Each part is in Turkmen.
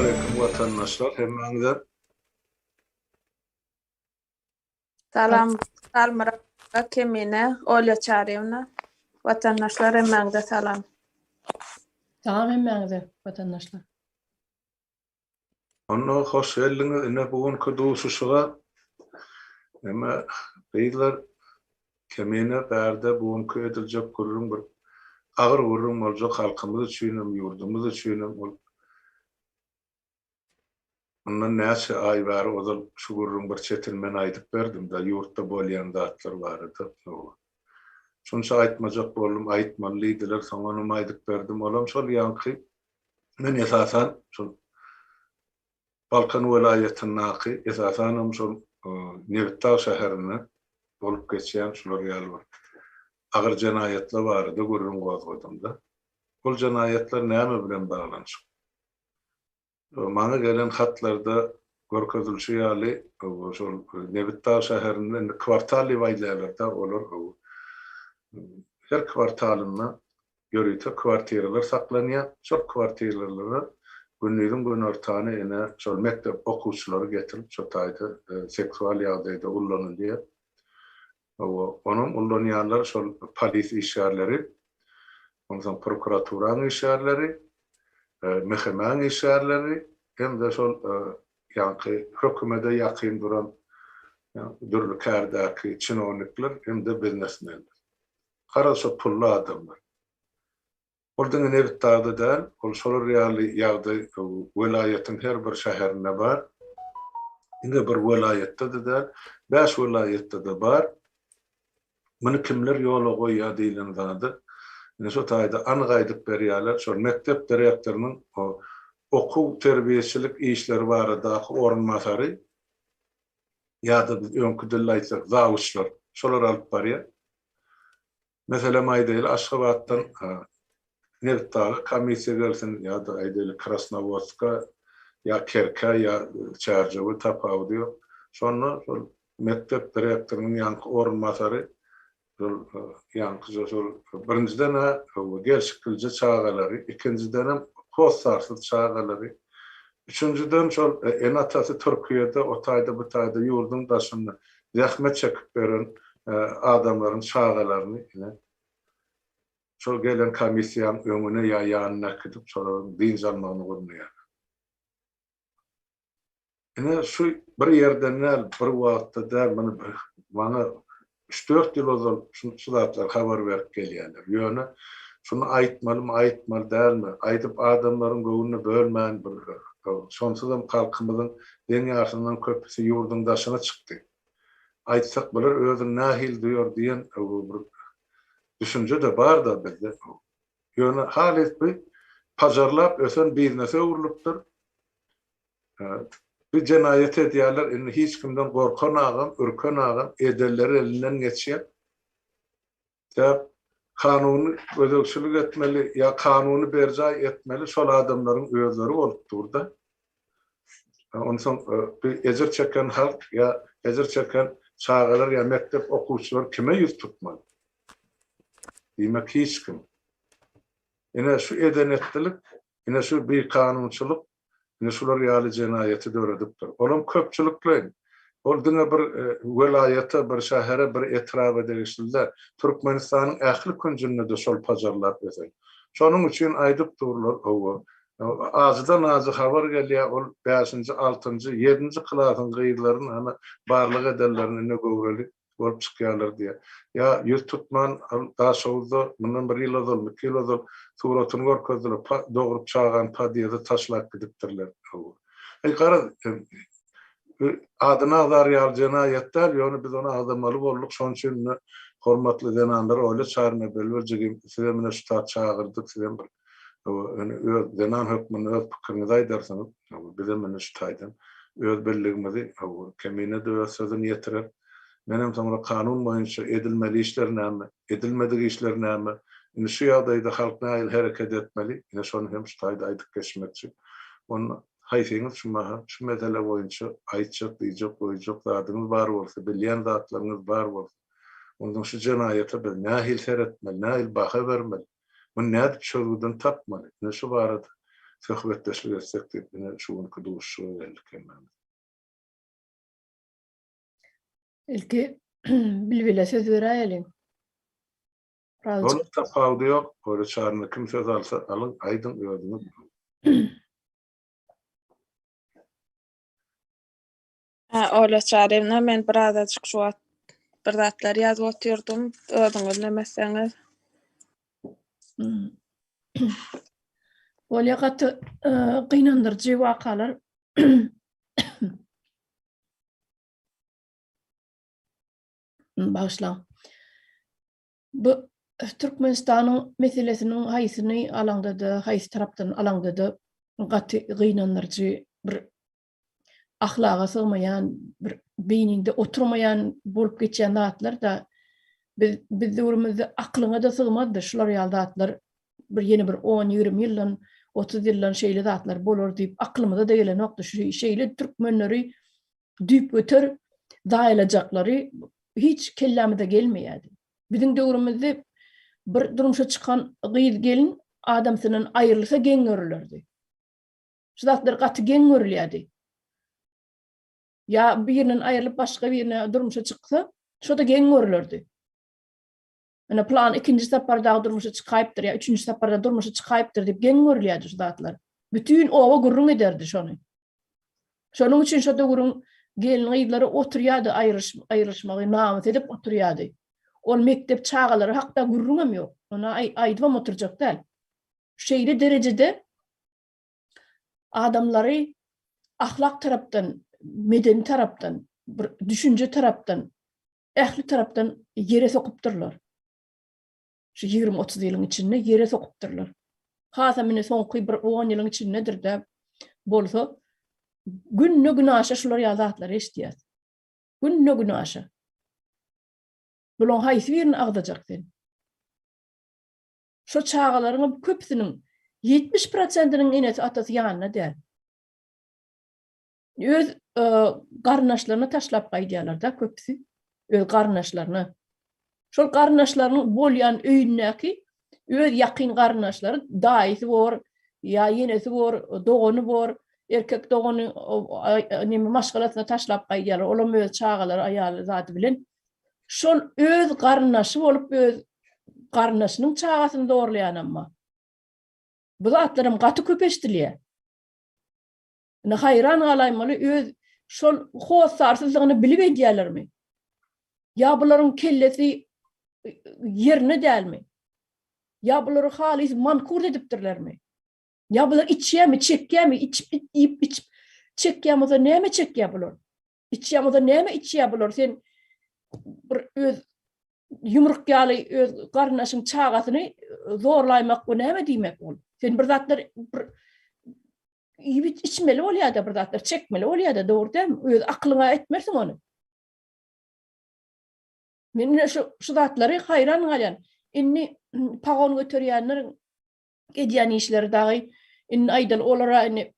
Salowmaleýkim watandaşlar hemmäňize. Salam Halmyrat aga, Kemine, Olýa Çaryýewna. Watandaşlar hemmäňize salam. Salam hemmäňize watandaşlar. Onda hoş geldiňiz ine bu günki duşuşyga. Eme gyzlar Kemine bärde bu günki ediljek gürrüň bir agyr gürrüň boljak halkymyz üçinem ýurdumyz üçinem ol Mundan näçe aý bäri ozal şu gürrüň bir çetin men aýdyp berdim-de ýurtda bolýan zatlar barada. Şunça aýtmajak boldum, aýtmaly diýdiler, soň onam aýdyp berdim. Olam şol ýaňky men esasan şol Balkan welaýatyndaky esasanam şol Nebitdag şäherinde bolup geçýän şular ýaly bir agyr jenaýatlar barada gürrüň gozgadym-da. Ol jenaýatlar näme bilen baglanyşykly? Maňa gelen hatlarda görkezilişi ýaly, şol Nebitdag şäherinde indi kwartal diýip aýdýarlar-da, olar her kwartalynda ýörite kwartiralar saklanýar. Şol kwartiralara gündiziň günortany ine şol mekdep okuwçylary getirip şo taýda seksual ýagdaýda ullanylýar. Hawa, onam ullanýanlar şol polis işgärleri, onsoň prokuraturaň işgärleri, MHM-iň işgärleri hem-de şol ýaňky hökümede ýakyn duran dürli kärdäki çinownikler hem-de biznesmenler. Garaz şo pully adamlar. Ol diňe Nebitdagda däl, ol şolar ýaly ýagdaý welaýatyň her bir şäherinde bar. Diňe bir welaýatda-da däl, bäş welaýatda-da bar. Muny kimler ýola goýýar diýlen zady ine şo taýda anyk aýdyp berýärler. Şol mekdep direktorynyň okuw-terbiýeçilik işleri baradaky orunbasary ýa-da biz öňki dilde aýtsak zawuçlar, şolar alyp barýar. Meselem aýdaýly Aşgabatdan Nebitdaga komissiýa gelsin ýa-da aýdaýly Krasnowodska ýa Kerkä ýa Çärjewe tapawudy ýok. Şonda şol mekdep direktorynyň ýaňky orunbasary şol ýaňkyja şol birinjiden-ä gelşiklije çagalary, ikinjidenem hossarsyz çagalary, üçünjiden şol ene-atasy Türkiýede o taýda bu taýda ýurduň daşynda zähmet çekip ýören adamlaryň çagalaryny ine şol gelen komissiýanyň öňüne ýa ýanyna äkidip şolaryň dynç almagyny gurnaýarlar. Ine şu bir ýerden däl, bir wagtda däl, muny maňa üç-dört ýyl ozal şu zatlary habar berip gelýärler. Ýöne şuny aýtmalymy, aýtmaly dälmi, aýdyp adamlaryň göwnüni bölmän bir şonsuzam halkymyzyň deň ýarsyndan köpüsi ýurduň daşyna çykdy. Aýtsak bular özüni nähili duýar diýen bir düşünje-de bar-da bizde. Ýöne halys bu pajarlap ösen biznese öwrülipdir. Bir jenaýat edýärler, indi hiç kimden gorkanagam, ürkenagam, edenleri elinden geçýär. Sebäp kanuny gözegçilik etmeli ýa kanuny berjaý etmeli şol adamlaryň özleri bolup dur-da. Onsoň bir ejir çeken halk ýa ejir çeken çagalar ýa mekdep okuwçylary kime ýüz tutmaly? Diýmek hiç kim. Ine şu eden-etdilik, ine şu bikanunçylyk Ine şular ýaly jenaýaty döredipdir. Olam köpçülikleýin. Ol diňe bir welaýata, bir şähere, bir etraba degişli däl. Türkmenistanyň ähli künjünde-de şol pajarlap ösen. Şonuň üçin aýdyp durlar, hawa, ajydan-ajy habar gelýär, ol bäşinji, altynjy, ýedinji klasyň gyzlaryny hany barlag edenlerini ine göwreli bolup çykýarlar diýýär. Ýa ýüz tutman ol Daşoguzda mundan bir ýyl ozalmy, iki ýyl ozal suratyny görkezdiler, dogrup çagany podýezde taşlap gidipdirler. Eý garaz, adyny agzar ýaly jenaýat däl, ýöne biz ony agzamaly bolduk, şonuň üçin indi hormatly zenanlar Olýa Çaryna Belbel jigim, sizem ine şu tat çagyrdyk, sizem bir Ýöne öz zenan hökmünde öz pikiriňizi aýdarsyňyz. Bizem indi şu taýdan öz birligimizi Kemine-de öz sözüni ýetirer. Menem soňra kanun boýunça edilmeli işler näme, edilmedik işler näme, indi şu ýagdaýda halk nähili hereket etmeli, ine şony hem şu taýda aýdyp geçmekçi. Onda haýsyňyz şu mahal şu mesele boýunça aýtjak, diýjek, goýjak zadyňyz bar bolsa, bilýän zatlaryňyz bar bolsa, onsoň şu jenaýata biz nähili seretmeli, nähili baha bermeli? Muny nädip çözgüdini tapmaly? Ine şu barada. söhbetdeşlik etsek diýip ine şu günki duşuşyga geldik hemmämiz. Ilki Bilbile söz beräýeliň. Onuň tapawudy ýok. Öyle çaryna kim söz alsa alyň, aýdyň özüňiz. Ha, Olya Çaryýewna, men birazajyk şu wagt bir zatlar ýazyp otyrdym. Özüňiz neme etseňiz. Hmm. Bolýa gaty e, gynandyryjy wakalar. Bagyşlaň. Bu Türkmenistanyň meselesiniň haýsyny alaňda-da, haýsy tarapdan alaňda-da gaty gynandyryjy bir ahlaga sygmaýan, bir beýniňde oturmaýan bolup geçýän zatlar-da biz biz döwrümizde aklyňa-da sygmazdy şular ýaly zatlar bir ýene bir 10-20 ýyldan, 30 ýyldan şeýle zatlar bolar diýip aklymyza-da gelenokdy. Şu şeýle türkmenleri düýpgöter zaýalajaklary hiç kellämize gelmeýärdi. Biziň döwrümizde bir durmuşa çykan gyz-gelin adamsyndan aýrylsa geň görülerdi. Şu zatlar gaty geň görülýärdi. Ýa birinden aýrylyp başga birine durmuşa çyksa, şo-da geň görülerdi. Ine plan ikinji sapar dagy durmuşa çykaýypdyr ýa üçünji saparda durmuşa çykaýypdyr diýip geň görülýärdi şu zatlar. Bütin oba gürrüň ederdi şony. Şonuň üçin şo döwrüň gelin-gyzlary oturýardy aýrylyşmagy namys edip oturýardy. Ol mekdep çagalary hakda gürrüňem ýok. Ony aýdybam oturjak däl. Şeýle derejede adamlary ahlak tarapdan, medeni tarapdan, bir düşünje tarapdan, ähli tarapdan ýere sokupdyrlar. Şu 20-30 ýylyň içinde ýere sokupdyrlar. Hasam indi soňky bir 10 ýylyň içindedir-de bolsa günde günaşa şular ýaly zatlary eşidýäs. Günde günaşa. Bularyň haýsy birini agzajak sen? Şo çagalaryň köpüsiniň 70 prosentiniň enesi atasy ýanynda däl. Öz e, garyndaşlaryna taşlap gaýdýarlar-da köpüsi. Öz garyndaşlaryna. Şol garyndaşlarynyň bolýan öýündäki öz ýakyn garyndaşlary daýysy bor, ýa ýenesi bor, dogany bor, erkek dogany neme maşgalasyna taşlap gaýdýarlar. Olam öz çagalary, aýaly zady bilen. Şol öz garyndaşy bolup öz garyndaşynyň çagasyny zorlaýanam bar. Bu zatlaram gaty köp eşidilýär. Indi haýran galaýmaly öz şol hossarsyzlygyny bilip edýärlermi? Ýa bularyň kellesi ýerine dälmi? Ýa bulary halys mankurt edipdirlermi? Ýa bular içýärmi, çekýärmi, içip, iýip, içip, çekýän bolsa näme çekýär bular? Içýän bolsa näme içýär bular? Sen bir öz ýumruk ýaly öz garyndaşyň çagasyny zorlaýmak bu näme diýmek ol? Sen bir zatlar bir iýip içmeli bolýar-da bir zatlar çekmeli bolýar-da dogry dälmi? Öz aklyňa etmersiň ony. Men ine şu şu zatlary haýran galýan. Indi pagon göterýänleriň edýän işleri dagy indi aýdaly olara indi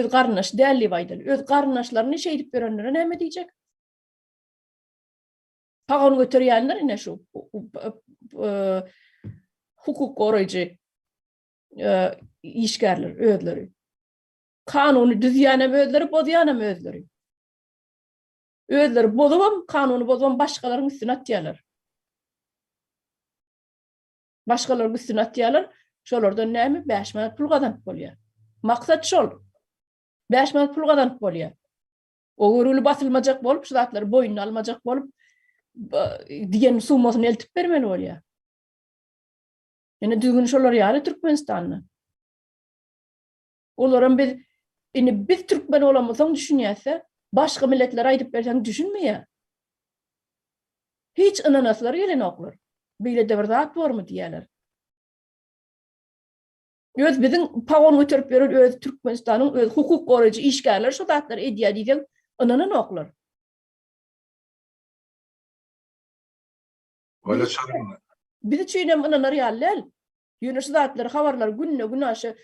öz garyndaşy däl diýip aýdaly. Öz garyndaşlaryny şeýdip ýörenlere näme diýjek? Pagon göterýänler ine şu hukuk goraýjy işgärler özleri. Kanuny düzýänem özleri, bozýanam özleri. Özleri bozubam, kanuny bozubam başgalaryň üstüne atýarlar. Başgalaryň üstüne atýarlar. Şolardan näme? 5 manat pul gazanyp bolýar. Maksat şol. 5 manat pul gazanyp bolýar. O görgüli basylmajak bolup, şu zatlary boýnuna almajak bolup, diýen summasyny eltip bermeli bolýar. Ýöne düzgün şolar ýaly Türkmenistanda. Olaram biz indi biz türkmen bolamyzsoň düşünýäs-de, başga milletlere aýdyp berseň düşünmeýär. Hiç ynanaslary gelenoklar. Beýle-de bir zat bormy diýýärler. Öz biziň pagon göterip ýören öz Türkmenistanyň öz hukuk goraýjy işgärleri şu zatlary edýär diýseň ynananoklar. Öyle çagyrma. Biz üçin hem ynanar ýaly däl. Ýöne şu zatlary habarlar günde günaşa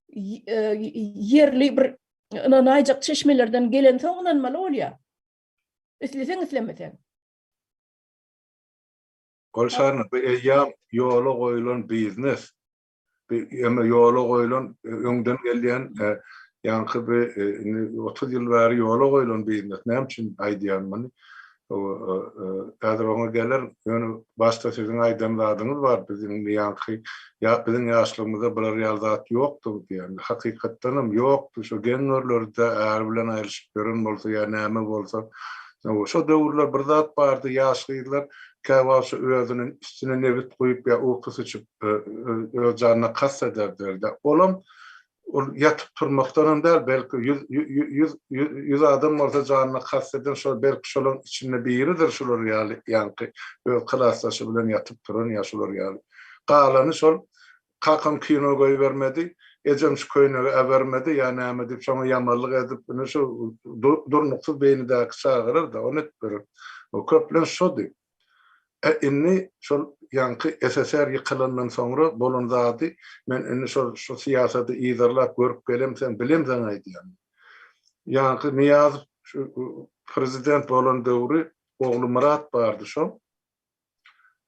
e, ýerli bir ynanaýjak çeşmelerden gelensoň ynanmaly bolýar. Isleseň islemeseň. Golşarna bu eýýäm ýola goýulan biznes. Bir ýeme ýola goýlan, öňden gelýän, ýaňky bir indi 30 ýyl bäri ýola goýlan biznes. Näme üçin aýdýan muny? Häzir oňa gelerin. Ýöne başda siziň aýdan zadyňyz bar, biziň ýaňky ýa biziň ýaşlygymyzda bular ýaly zat ýokdy diýen. Hakykatdan hem ýokdy. Şo geň görlerdi-de, äri bilen aýrylyşyp ýören bolsa ýa näme bolsa. Şo döwürler bir zat bardy, ýaş gyzlar käwagt şo özüniň üstüne nebit guýup ýa ukus içip öz janyna kast ederdiler-de. Olam Ol ýatyp turmakdanam däl, belki 100 adam bolsa janyna kast eden şol belki şolaň içinde biridir şular ýaly ýaňky öz klasdaşy bilen ýatyp turan ýa şular ýaly. Galany şol kakam kino goýbermedi, ejem şu köýnegi äbermedi ýa näme diýip şoňa ýamanlyk edip ine şu durnuksyz beýnidäki çagalar-da ony edip ýören. Köplenç şody. E indi şol ýaňky SSR ýykylandan soňra bolan zady men indi şol şu syýasady yzarlap görüp gelemseň bilemseň aýdýan. Ýaňky Nyýazow şu prezident bolan döwri ogly Myrat bardy şoň.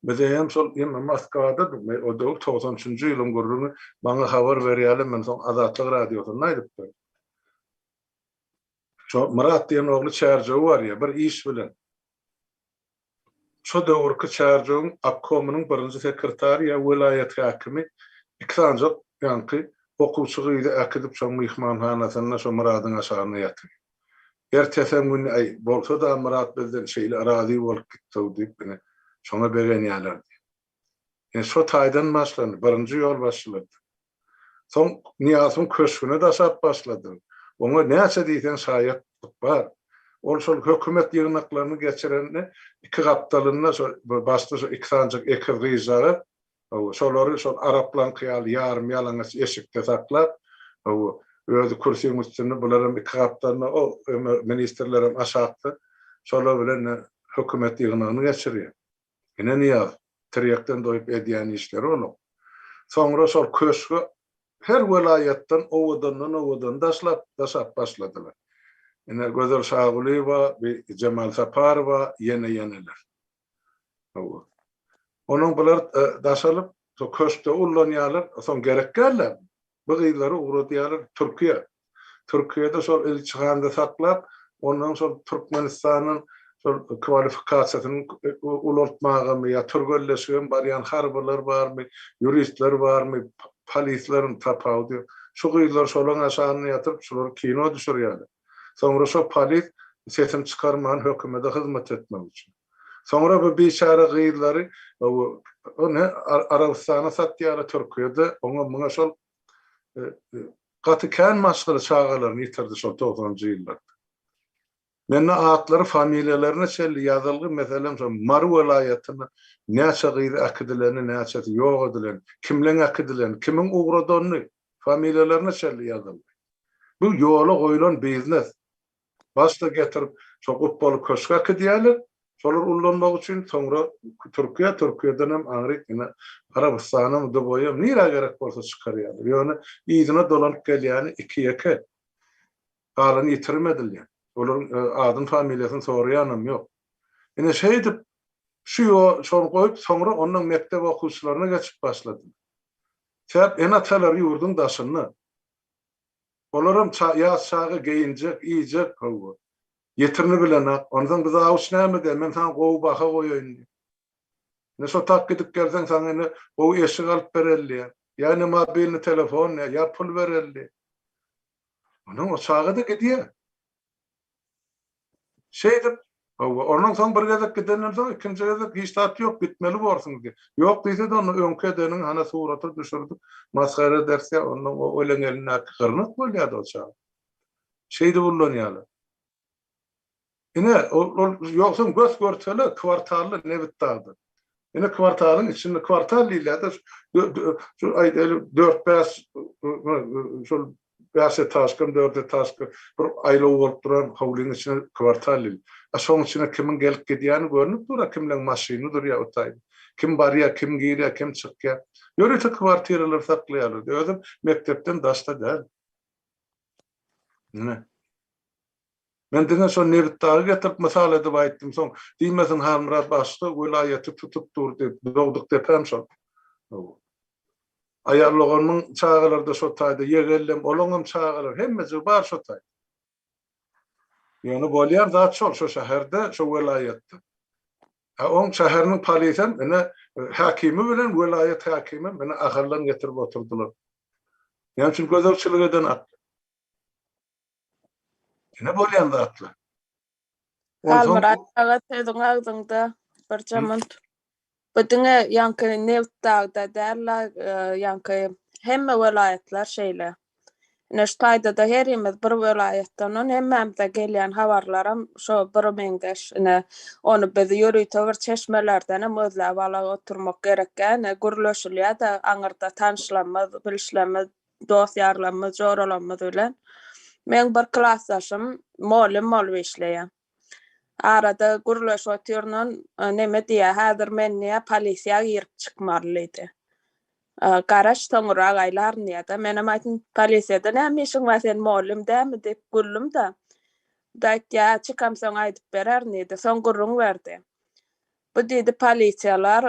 Bize hem şol hem Moskwadadyk men o döwür 93 üçünji ýylyň gürrüňi maňa habar berýärler men soň Azatlyk radiosynda aýdypdym. Şo Myrat diýen ogly Çärjewe barýar bir iş bilen. Şo döwürki Çärjewiň obkomynyň birinji sekretary ýa welaýat häkimi iki sanjak ýaňky okuwçy gyzy äkidip şoň myhmanhanasynda şo Myradyň aşagynda ýatyrýar. Ertesem güni äý, bolsa-da Myrat bizden şeýle razy bolup gitdi-ow diýip ine, şoňa begenýärlerdi. Ine şo taýdan başlandy, birinji ýolbaşçylardan. Soň Nyýazowyň köşgüne daşap başlady. Oňa näçe diýseň şaýatlyk bar. Ol şol hökümet ýygnaklaryny geçirende iki gapdalynda şo başda şo iki sanjak ekiz gyzjagaz, hawa, şolary şol araplaňky ýaly ýarym ýalaňaç eşikde saklap, hawa, özi kürsüň üstünde, bularam iki gapdalynda, o ministrlerem aşakda, şolar bilen hökümet ýygnagyny geçirýär. Ine Nyýaz, tirýekden doýup edýän işleri onuň. Soňra şol köşge her welaýatdan owadandan-owadan daşlap, daşap başladylar. Ine Gözel Şagulyýewa, bi Jemal Saparowa, ýene-ýeneler. Hawa. Onuň bular daşalyp, şo köşkde ullanýarlar, soň gerek däl-ä. Bu gyzlary ugradýarlar Türkiýä. Türkiýede şol ilçihanda saklap, ondan şol Türkmenistanyň şol kwalifikasiýasyny ulaltmagamy ýa türgenleşige barýan harbylar barmy, ýuristler barmy, polisleriň tapawudy ýok. Şu gyzlary şolaň aşagynda ýatyryp, şulary kino düşürýärler. Soňra şo polis sesini çykarman hökümete hyzmat etmek üçin. Soňra bu biçäre gyzlary ony Arabystana satýarlar, Türkiýede oňa muňa şol gaty kän maşgala çagalaryny ýitirdi şol togsanynjy ýyllarda. Mende atlary, familiýalaryna çenli ýazylgy, meselem şo Mary welaýatyna näçe gyz äkidileni, näçesi ýok edileni, kimleň äkidileni, kimiň ugradanyny, familiýalaryna çenli ýazylgy. Bu ýola goýlan biznes. Başda getirip şo gupbaly köşge äkidýärler, şolar ullanmak üçin, soňra Türkiýä, Türkiýedenem aňryk ine Arabystanam, Dubaýam nirä gerek bolsa çykarýarlar. Ýöne yzyna dolanyp gelýäni iki-ýeke. Galany ýitirim edilýär. Olaryň adyny, familiýasyny soraýanam ýok. Ine şeýdip şu ýol şony goýup soňra ondan mekdep okuwçylaryna geçip başladylar. Sebäp ene-atalary ýurduň daşynda. Olaram ýaş çaga geýinjek, iýjek, hawa. Ýetirini bilenok. Onsoň bu zawuç näme diýýär, men saňa gowy baha goýaýyn diýýär. Ine şo tak gidip gelseň saňa ine gowy eşik alyp bereli diýýär. Ýa ine mobilnyý telefon diýýär, ýa pul bereli diýýär. Onsoň o çaga-da gidýär. Şeýdip, hawa, ondan soň bir gezek gidenden soň ikinji gezek hiç zat ýok, gitmeli borsuň diýýär. Ýok diýse-de onda öňki edeniňi hana surata düşürdik, masgara ederis ýa ondan o öleň elindäki gyrnak bolýar-da o çaga. Şeýdip ullanýarlar. Ine, ol, ol ýogsam gös-görtele kwartally Nebitdagda. Ine kwartalyň içinde kwartal diýilýär-de, şu aýdaýly dört-bäş şol bäş etažkam, dört etažka bir aýlaw bolup duran howlyň içine kwartal diýilýär. A şoň içine kimiň gelip gidýäni görnüp dur-a, kimleň maşyny durýar o taýda. Kim barýar, kim girýär, kim çykýar. Ýörite kwartiralar saklaýarlar. Özem mekdepden daşda däl. Ine. Men diňe şo Nebitdagy getirip mysal edip aýtdym, soň diýmesin Halmyrat başga welaýaty tutup dur diýip, dogduk depäm şol. Aýal doganymyň çagalary-da şo taýda, ýegellem, olaňam çagalary, hemmejigi bar şo taýda. Ýöne bolýan zat şol, şo şäherde, şo welaýatda. A oň şäheriniň polisem ine häkimi bilen welaýat häkimem ine Ahaldan getirip oturdylar. Näme üçin gözegçilik eden at? Ine bolýan zatlar. Halmyrat aga sözüň agzyňda birje munt. Bu diňe ýaňky Nebitdagda däl-la, ýaňky hemme welaýatlar şeýle. Ine şu taýda-da herimiz bir welaýatdan, hemmämize gelýän habarlaram şo bir meňzeş. Ine ony biz ýörite bir çeşmelerdenem gözläp ala oturmak gerekýär. Ine gürleşilýär-de aňyrda tanyşlarymyz, bilişlerimiz, dost-ýarlarymyz, joralarymyz bilen. Meň bir klasdaşym mugallym bolup işleýär. Arada gürleşip otyryndan neme diýýär, häzir men diýýär, polisiýa girip çykmaly diýdi. Garaş, soňurak aýlaryn diýýär-de. Menem aýtdym, polisiýada näme işiň bar, sen mugallym dälmi diýip güldüm-de. Bu-da aýtýar, çykamsoň aýdyp bererin diýdi. Soň gürrüň berdi. Bu diýdi polisiýalar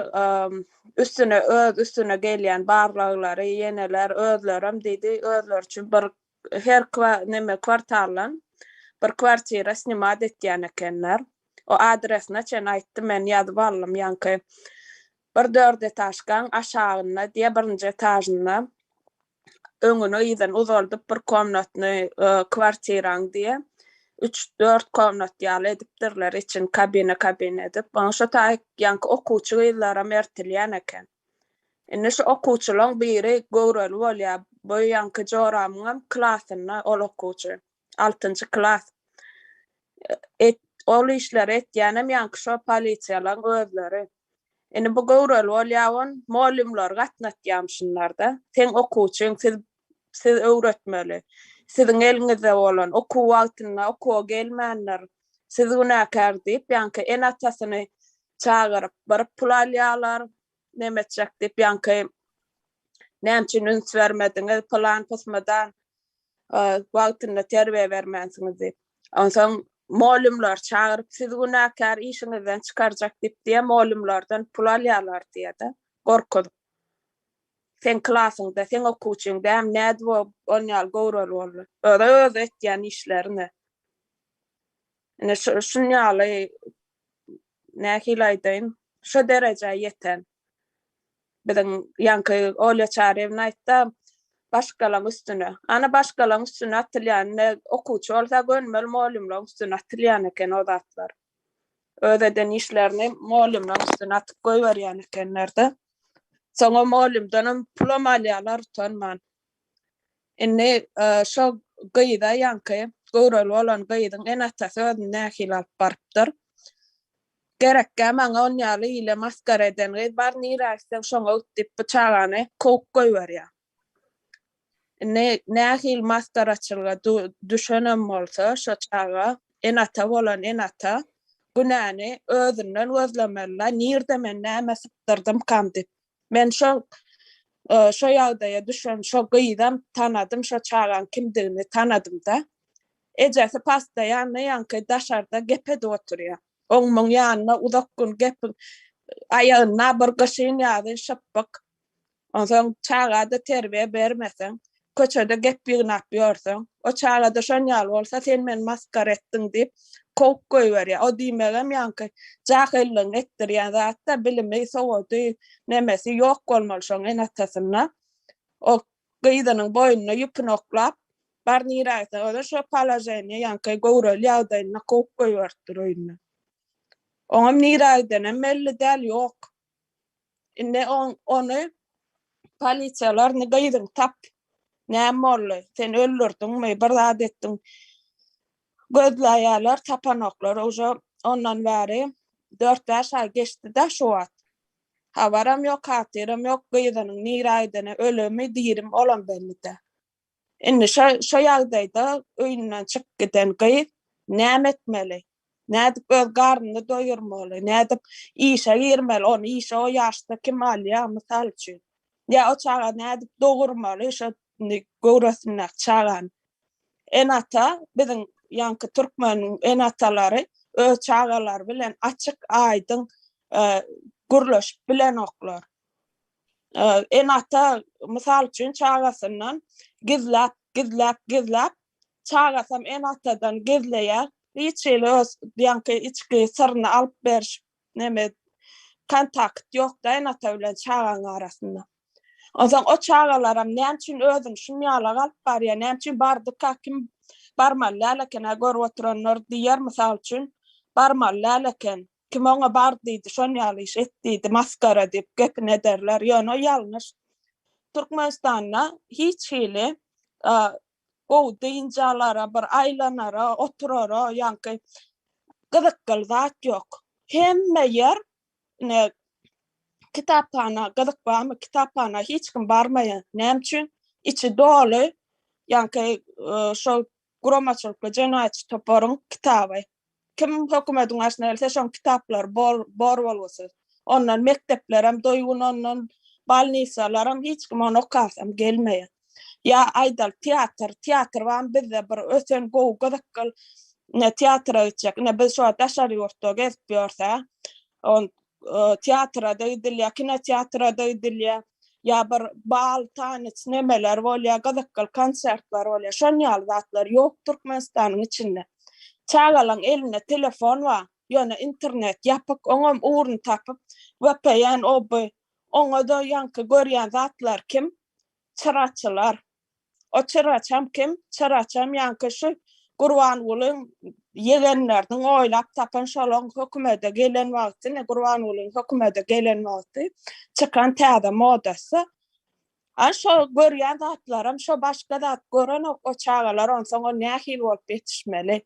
üstüne öz üstüne gelýän barlaglary ýeneler özlerem diýdi özleri üçin bir her neme kwartaldan bir kwartira snimat etýän ekenler. O adresine çen aýtdy men ýazyp aldym ýaňky bir dört etažkaň aşagynda diýe birinji etažynda öňüni yzyny uzaldyp bir komnatny kwartiraň diýe üç dört komnat ýaly edipdirler içini kabina kabina edip onuň şo taýy ýaňky okuwçy gyzlaram ertilýän eken indi şu okuwçylaň biri göwreli bolýar bu ýaňky joramyňam klasynda ol okuwçy altynjy klas et ol işleri etýänem ýaňky şo polisiýalaň özleri Indi bu göwreli bolýa on mollymlary gatnatýamyşynlarda. Seň okuwçyň siz siz öwretmeli. Siziň eliňizde bolan okuw wagtynda okuwa gelmändir. Siz günäkär diýip ýaňky ene atasyny çagyryp bir pul alýalar. Neme etjek diýip ýaňky näme üçin üns bermediňiz pylan pysmadan wagtynda terbiýe bermänsiňiz diýip. Onsoň molymlary çagyryp siz günäkär işiňizden çykarjak diýip diýe molymlardan pul alýarlar diýede gorkuzyp. Seň klasyňda seň okuwçyň dämi nädip o on ýaly göwreli boldy. Özi özi etýän işlerine. Ine şu şun ýaly nähili aýdaýyn şo derejä ýeten. Biziň ýaňky Olýa Çaryýewna aýtda, başgalaň üstüne. Ana başgalaň üstüne atylýan, ine okuwçy bolsa gönümel mugallymlaryň üstüne atylýan eken o zatlar. Öz eden işlerini mugallymlaryň üstüne atyp goýberýän ekenler-de. Soň o mugallymdanam pulam alýarlar utanman. Indi şo gyza ýaňky göwreli bolan gyzyň ene-atasy özüni nähili alyp barypdyr? Gerekgä maňa on ýaly ile masgara eden gyz bar nirä gitseň şoňa git diýip bu çagany kowup goýberýär. Indi nähili masgaraçylyga düşenem bolsa şo çaga ene-ata bolan ene-ata günäni özünden gözlemeli-la nirde men näme sypdyrdymkam diýip. Men şo şo ýagdaýa düşen şo gyzam tanadym şo çagaň kimdigini tanadymda. Ejesi pastaýanny ýaňky daşarda gep edip oturýar. Oň muň ýanynda uzak gün gep aýagynda bir gyşyn ýazyn şypbyk. Onsoň çaga-da terbiýe bermeseň, köçede gep ýygnap ýörseň, o çaga-da şon ýaly bolsa sen meni masgara etdiň diýip kowup goýberýär. O diýmegem ýaňky jahyllygyň etdirýän zat-da, bilimi, sowady, nemesi ýok bolmaly şoň ene-atasynda. O gyzynyň boýnuna ýüpüni oklap, bar nirä gitseň, özi şo položeniýe ýaňky göwreli ýagdaýynda kowup goýberipdir öýünden. Oňam nirä gidenem belli däl, ýok. Indi ony polisiýalar indi gyzyňy tap, näme boldy, sen öldürdiňmi, bir zat etdiň gözleýärler, tapanoklar. Uje ondan bäri dört-bäş aý geçdi-de şu wagt. Habaram ýok, hatyram ýok, gyzynyň nirä gideni, ölümi, dirimi olam belli däl. Indi şo şo ýagdaýda öýünden çykyp giden gyz näme etmeli? Nädip öz garnyny doýurmaly? Nädip işe girmeli? Ony işe o ýaşda kim alýar, mysal üçin? Ýa o çaga nädip dogurmaly şo göwresindäki çagany? Ene-ata biziň ýaňky türkmeniň ene-atalary öz çagalary bilen açyk aýdyň gürleşip bilenoklar. Ene-ata mysal üçin çagasyndan gizläp, gizläp, gizläp, çagasam ene-atadan gizleýär. Hiç hili öz ýaňky içki syryny alyp beriş neme kontakt ýok-da ene-ata bilen çagaň arasynda. Onsoň o çagalaram näme üçin özüni şunýalak alyp barýar, näme üçin bardyka kim barmaly däl eken-ä görüp oturanlar diýer mysal üçin barmaly däl eken. Kim oňa bar diýdi, şon ýaly iş et diýdi, maskara diýip gepini ederler. Ýöne o ýalňyş. Türkmenistanda hiç hili gowy dynç alara, bir aýlanara, oturara, ýaňky gyzykly zat ýok. Hemme ýer ine kitaphana gyzyk barmy? Kitaphana hiç kim barmaýar. Näme üçin? Içi doly ýaňky şol guramaçylykly jenaýatçy toparyň kitaby. Kim hökümediň başyna gelse şoň kitaplary bor bor bolgusyz. Ondan mekdeplerem doýgun ondan bolnisalaram hiç kim ony okasam gelmeýär. Ýa aýdaly teatr, teatr barmy bizde bir ösen gowy gyzykly ine teatra gitjek. Ine biz şu wagt daşary ýurtda gezip ýörse, on teatra-da gidilýär, kinoteatra-da gidilýär. Ýa bir bal, tanec nemeler bolýar, gyzykly konsertler bolýar. Şon ýaly zatlar ýok Türkmenistanyň içinde. Çagalaň elinde telefon bar, ýöne internet ýapyk, oňam ugruny tapyp, VPN, o bu, oňa-da ýaňky görýän zatlar kim? Çyraçylar. O çyraçam kim? Çyraçam ýaňky şu Gurbangulyň ýegenleriniň oýlap tapan şolaň hökümede gelen wagty, ine Gurbangulyň hökümede gelen wagty çykan täze modasy. A şo görýän zatlaram şo başga zat görenok o çagalar onsoň o nähili bolup ýetişmeli?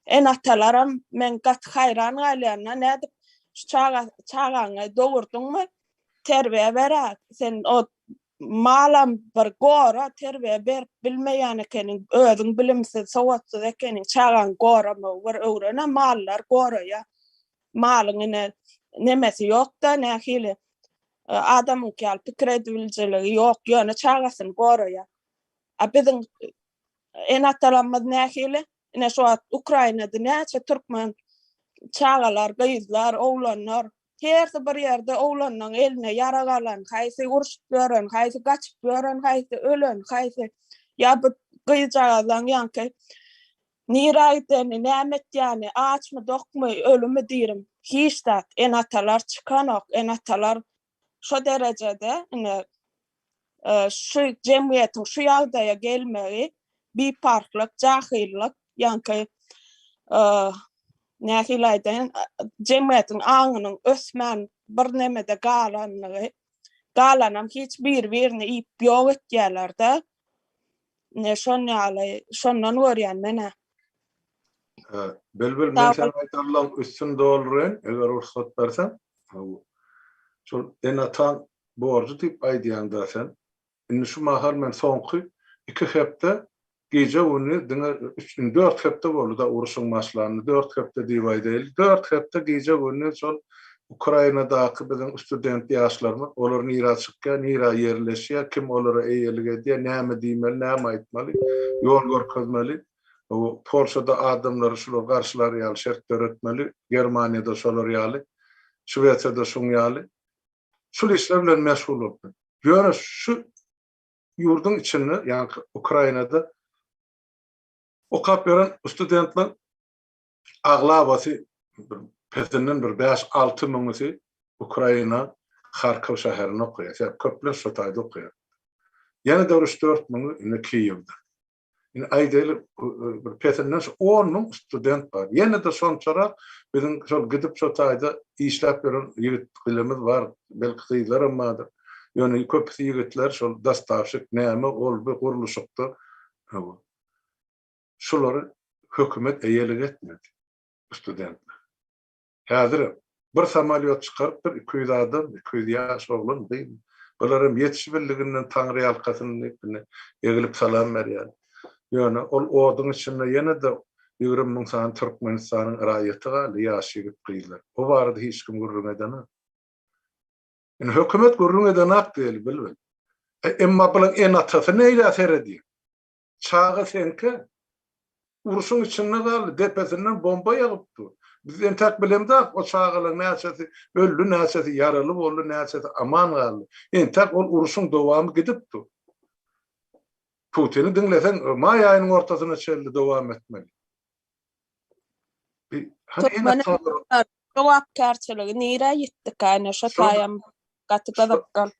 Ene-atalaram men gaty haýran galýan-da nädip şu çaga çagaňy dogurdyňmy terbiýe ber-ä sen o Malam bir gora terbiýe berip bilmeýän ekeniň, özüň bilimsiz, sowatsyz ekeniň, çagaňy goramagy bir öwren-ä, mallar goraýa. Malyň ine nemesi ýok-da, nähili adamyňky ýaly pikir edibilijiligi ýok, ýöne çagasyny goraýa. A biziň ene-atalarymyz nähili? Ine şu wagt Ukrainada näçe türkmen çagalar, gyzlar, oglanlar Hersi bir ýerde oglanynyň eline ýarag alan, haýsy urşup ýören, haýsy gaçyp ýören, haýsy ölen, haýsy ýa bu gyzjagazlaň ýaňky nirä gideni, näme etýäni, açmy, dokmy, ölümi, dirimi, hiç zat. Ene-atalar çykanok, ene-atalar şo derejede ine şu jemgyýetiň şu ýagdaýa gelmegi biparhlyk, jahyllyk, ýaňky nähili aýdaýyn, jemgyýetiň aňynyň ösmän bir nemede galanlygy, galanam hiç bir-birini iýip ýok etýärler-de. Ine şon ýaly, şondan görýän men-ä. Bilbil, men seniň aýdanlaň üstüni dolduraýyn, eger rugsat berseň. Şol ene-ataň borjy diýip aýdýaň-da sen. Indi şu mahal men soňky iki hepde gije-gündiz diňe üç, indi dört hepde boldy-da urşuň başlanyna, dört hepde diýip aýdaýly. Dört hepde gije-gündiz şol Ukrainadaky biziň student ýaşlarymyz, olar nirä çykýar, nirä ýerleşýär, kim olara eýelik edýär, näme diýmeli, näme aýtmaly, ýol görkezmeli. Polşada adamlary şular garşylar ýaly şert döretmeli, Germaniýada şolar ýaly, Şwesiýada şuň ýaly. Şul işler bilen meşgul bolupdyr. Ýöne şu ýurduň içinde, ýagny Ukrainada okap ýören studentleriň aglabasy bir pesinden bir bäş-alty müňüsi Ukraina Harkow şäherinde okaýar. Sebäbi köplenç şo taýda okaýar. Ýene-de bir üç-dört müňi indi Kiýewde. Indi aýdaýly, bir pesinden şu on müň student bar. Ýene-de şonçarak biziň şol gidip şo taýda işläp ýören ýigit-gyzlarymyz bar, belki gyzlaram bardyr. Ýöne köpüsi ýigitler şol dostawşik näme ol-bu gurluşykda. Hawa. Şulary hökümet eýelik etmedi, studentler. Häzirem bir samolýot çykarypdyr, 200 adam, 200 ýaş oglan, gyz. Bularam ýetişibildiginden taňryýalkasyn diýip, indi egilip salam berýär. Ýöne ol oduň içinde ýene-de 20 müň sany Türkmenistanyň raýaty galdy, ýaş ýigit-gyzlar. O barada hiç kim gürrüň edenok. Indi hökümet gürrüň edenak diýeli, bilbil. Emma bulaň ene-atasy neýlä seredýär? Çaga seňki. Urşuň içinde galdy, depesinden bomba ýagyp dur. Biz entäk bilemzok o çagalaryň näçesi öldi, näçesi ýaraly boldy, näçesi aman galdy. Entäk ol uruşyň dowamy gidip dur. Putini diňleseň maý aýynyň ortasyna çenli dowam etmeli. Türkmen jogapkärçiligi nirä ýitdika ine şo taýam gaty gyzykly.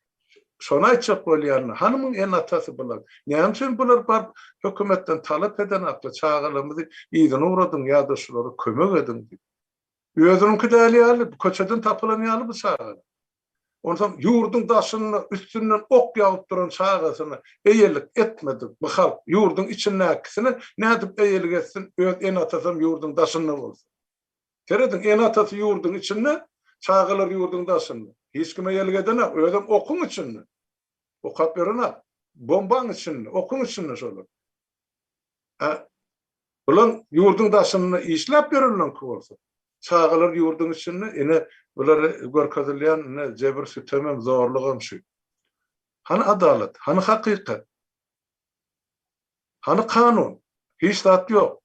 Şony aýtjak bolýan, hany muň ene-atasy bular? Näme üçin bular baryp hökümetden talap edenaklar, çagalarymyzy yzyna ugradyň ýa-da şulara kömek ediň diýip. Özüniňki däl ýaly, köçeden tapylan ýaly bu çagalar. Onsoň ýurduň daşynda üstünden ok ýagyp duran çagasyna eýelik etmedik bu halk ýurduň içindäkisine nädip eýelik etsin, öz ene-atasam ýurduň daşynda bolsa. Serediň, ene-atasy ýurduň içinde, çagalary ýurduň daşynda. Hiç kime eýelik edenok, özem okuň içinde. Okap ýörenok. Bombaň içinde, okuň içinde şolar. A bular ýurduň daşynda işläp ýörenleňki bolsa, çagalar ýurduň içinde, ine, bulara görkezilýän ine jebir-sütemem, zorlugam şu. Hany adalat, hany hakykat? Hany kanun? Hiç zat ýok.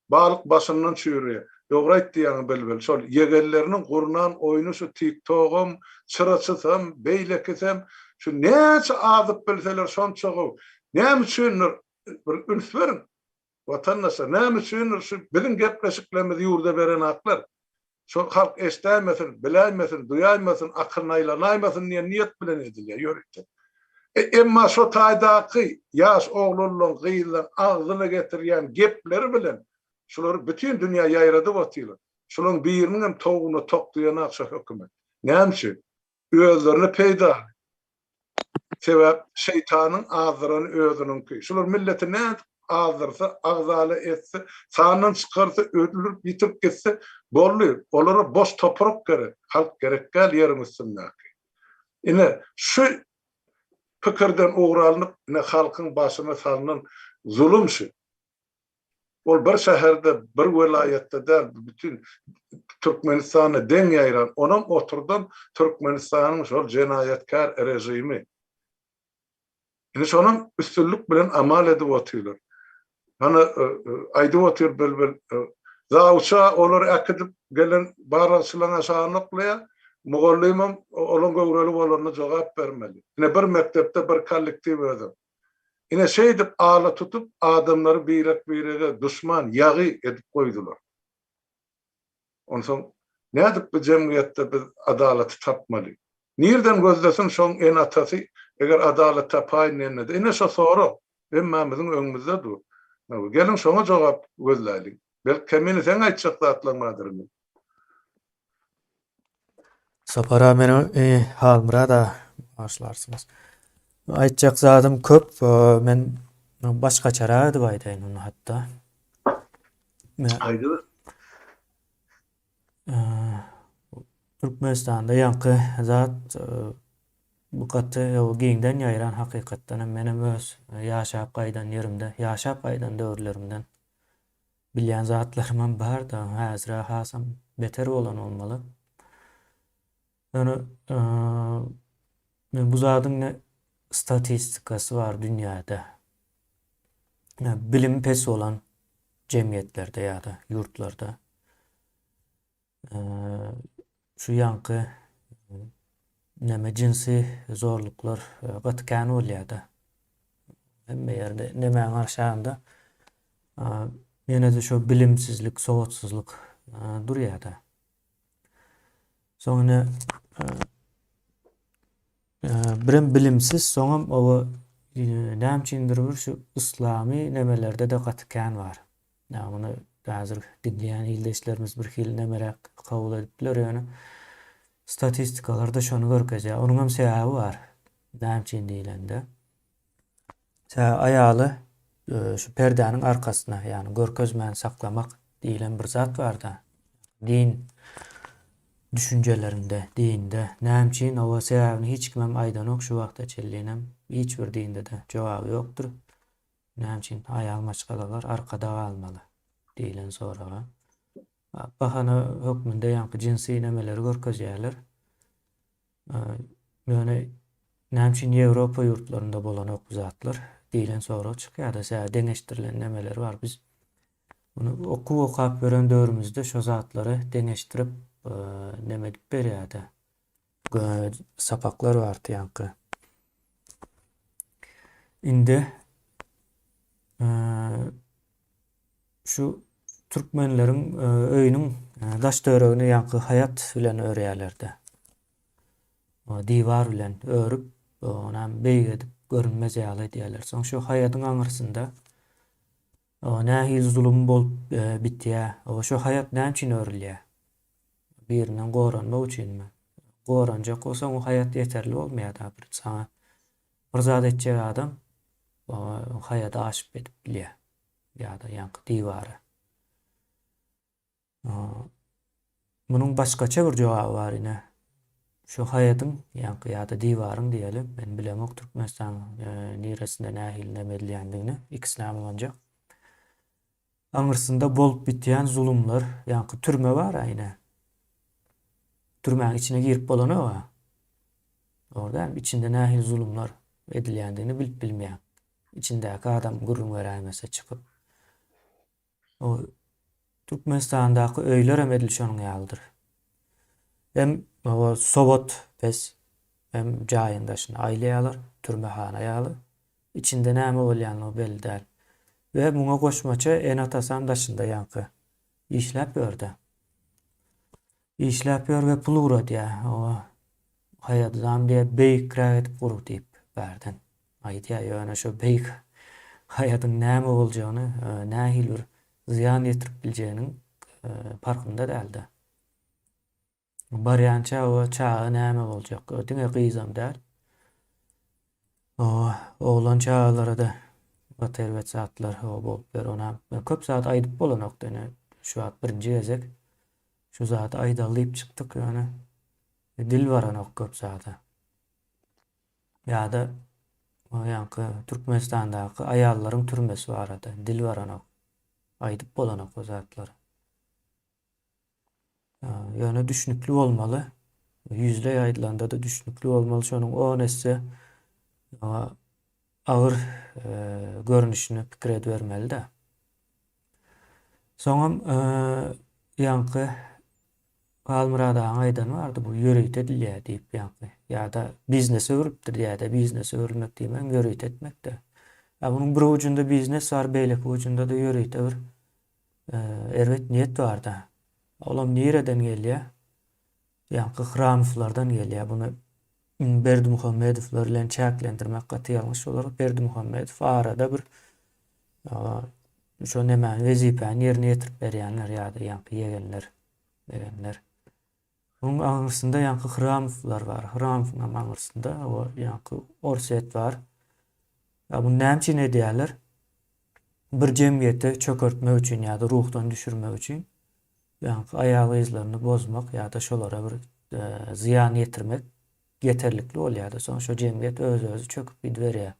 Balyk başyndan çüýrýär. Dogry aýtdy ýaňy Bilbil, şol ýegenleriniň gurnan oýny şu tik-togam, çyraçysam, beýlekisem, şu näçe azyp bilseler şonça gowy. Näme üçindir, bir üns beriň, watandaşlar, näme üçindir şu biziň gepleşiklerimizi ýurda berenaklar? Şol halk eşdäýmesin, biläýmesin, duýaýmasyn, akylyna aýlanaýmasyn diýen niýet bilen edilýär ýörite. E, emma şo taýdaky ýaş oglanlaň, gyzlaň agzyna getirýän gepleri bilen şulary bütin dünýä ýaýradyp otyrlar. Şulaň biriniňem towugyna tok diýenak şo hökümet. Näme üçin? Özlerine peýdaly. Sebäp şeýtanyň azdyrany özüniňki. Şular milleti nädip azdyrsa, agzala etse, sandan çykarsa, öldürip, ýitirip gitse, boldy. Olara boş toprak gerek, halk gerek däl ýeriň üstündäki. Ine, şu pikirden ugur alnyp, ine halkyň başyna salnan zulum şu. Ol bir şäherde, bir welaýatda däl, bütin Türkmenistanda deň ýaýran, onam oturdan Türkmenistanyň şol jenaýatkär režimi. Indi şonam üstünlik bilen amal edip otyrlar. Hany aýdyp otyr Bilbil, zawça olary äkidip gelen barlagçylaryň aşagyna oklaýar, mugallymam olaň göwreli bolanyna jogap bermeli. Ine bir mekdepde bir kollektiw özem. Ine şeýdip ala tutup adamlary birek-birege duşman, ýagy edip goýdular. Onsoň nädip bu jemgyýetde biz adalaty tapmaly? Nirden gözlesin şoň ene-atasy eger adalat tapaýyn diýende-de? Ine şo sorag hemmämiziň öňümizde dur. Geliň şoňa jogap gözläýliň. Belki Kemine seň aýtjak zatlaň bardyr indi. Sapar aga meni Halmyrat aga bagyşlarsyňyz. Aýtjak zadym köp. Men başgaçarak edip aýdaýyn ony hatda. Aýdyber. Türkmenistanda ýaňky zat bu gaty giňden ýaýran hakykatdan hem menem öz ýaşap gaýdan ýerimde, ýaşap gaýdan döwürlerimden Bilýän zatlarymam bar-da, häzir-ä hasam beter bolan bolmaly. Ýöne men bu zadyň ne statistikasy bar dünýäde. Bilimi pes bolan jemgyýetlerde ýa-da ýurtlarda Şu ýaňky neme jynsy zorluklar gaty kän bolýada. Hemme ýerde nemäň aşagynda ýene-de şo bilimsizlik, sowatsyzlyk durýada. Soň ine birem bilimsiz, soňam oba näme üçindir bir şu yslamy nemelerde-de gaty kän bar. Ýa muny häzir diňleýän ildeşlerimiz bir hili nemeräk kabul edip biler ýöne statistikalarda şony görkezýär. Onuň hem sebäbi bar. Näme üçin diýlende. Sebäbi aýaly e, şu perdäniň arkasyna, ýagny görkezmän saklamak diýlen bir zat bar-da. Din düşünjelerinde, dinde näme üçin oba sebäbini hiç kimem aýdanok şu wagta çenlinem hiç bir dinde-de jogaby ýokdur. Näme üçin aýal maşgalalar arkada galmaly? diýlen soraga bahana hökmünde ýaňky jynsy nemeleri görkezýärler. Ýöne näme üçin Ýewropa ýurtlarynda bolanok bu zatlar diýlen sorag çykýar-da, sebäbi deňeşdirilen nemeler bar. Biz. Muny okuw okap ýören döwrümizde şo zatlary deňeşdirip neme edip berýärdi. Sapaklar bardy ýaňky. Indi şu türkmenleriň öýüniň daş-töweregini ýaňky haýat bilen örýärlerdi. Diwar bilen örüp, onam beýik edip görünmez ýaly edýärler. Soň şu haýadyň aňyrsynda nähili zulum bolup bitýär? Şo haýat näme üçin örülýär? Birinden goranmak üçinmi? Goranjak bolsaň o haýat ýeterli bolmaýar-da bir saňa bir zat etjek adam haýady aşyp edip bilýär ýa-da ýaňky diwary. Munuň başgaça bir jogaby bar ine. Şu haýadyň ýaňky ýa-da diwaryň diýeli, men bilemok Türkmenistanyň niresinde nähili neme edilýändigini, ikisinem ulanjak. Aňyrsynda bolup bitýän zulumlar, ýaňky türme bar-a ine. Türmäň içine girip bolanok-a. Dogry dälmi? Içinde nähili zulumlar edilýändigini bilip bilmeýäň. Içindäki adam gürrüň beräýmese çykyp. O Türkmenistandaky öýler hem edil şonuň ýalydyr. Hem o sowat pes, hem jaýyň daşyny aýlaýarlar, türmehana ýaly. Içinde näme bolýanlygy belli däl. We muňa goşmaça ene-atasam daşynda ýaňky. Işläp ýör-dä. Işläp ýör we pul ugradýar. O haýadam diýýär, beýikräk edip gur diýip bärden aýdýar. Ýöne şo beýik haýadyň näme boljagyny, nähili bir zyýan ýetirip biljeginiň parhynda däl-de. Barýança o çaga näme boljak? Diňe gyzam däl. O oglan çagalara-da gaty erbet zatlar bolup biler. Ona köp zat aýdyp bolanok ine şu wagt birinji gezek şu zady aýdaly diýip çykdyk ýöne dil baranok köp zada. Ýa-da ýaňky Türkmenistandaky aýallaryň türmesi barada dil baranok. Aýdyp bolanok o zatlary. Ýöne düşnükli bolmaly. Ýüzleý aýdylanda-da düşnükli bolmaly. Şonuň on esse agyr görnüşini pikir edibermeli-de. Soňam ýaňky Halmyrat agaň aýdany bardy, bu ýörite edilýär diýip ýaňky. Ýa-da biznese öwrülipdir diýýär-de, biznese öwrülmek diýmegiň ýörite etmek-de. Ýa munuň bir ujunda biznes bar, beýleki ujunda-da ýörite bir Erbet niýet barda. Olam nireden gelýär? Ýaňky Hramowlardan gelýär. Buny Berdimuhamedowlar bilen çäklendirmek gaty ýalňyş bolar. Berdimuhamedow arada bir şo nemäni wezipäni ýerine ýetirip berýänler ýa-da ýaňky ýegenler, begenler. Onuň aňyrsynda ýaňky Hramowlar bar. Hramowyň hem aňyrsynda o ýaňky Orsýet bar. Ýa muny näme üçin edýärler? Bir jemgyýeti çökertmek üçin ýa-da ruhdan düşürmek üçin ýaňky aýal-gyzlaryny bozmak ýa-da şolara bir e, zyýan ýetirmek ýeterlikli bolýar-da. Soň şo jemgyýet öz-özi çöküp gidiberýär.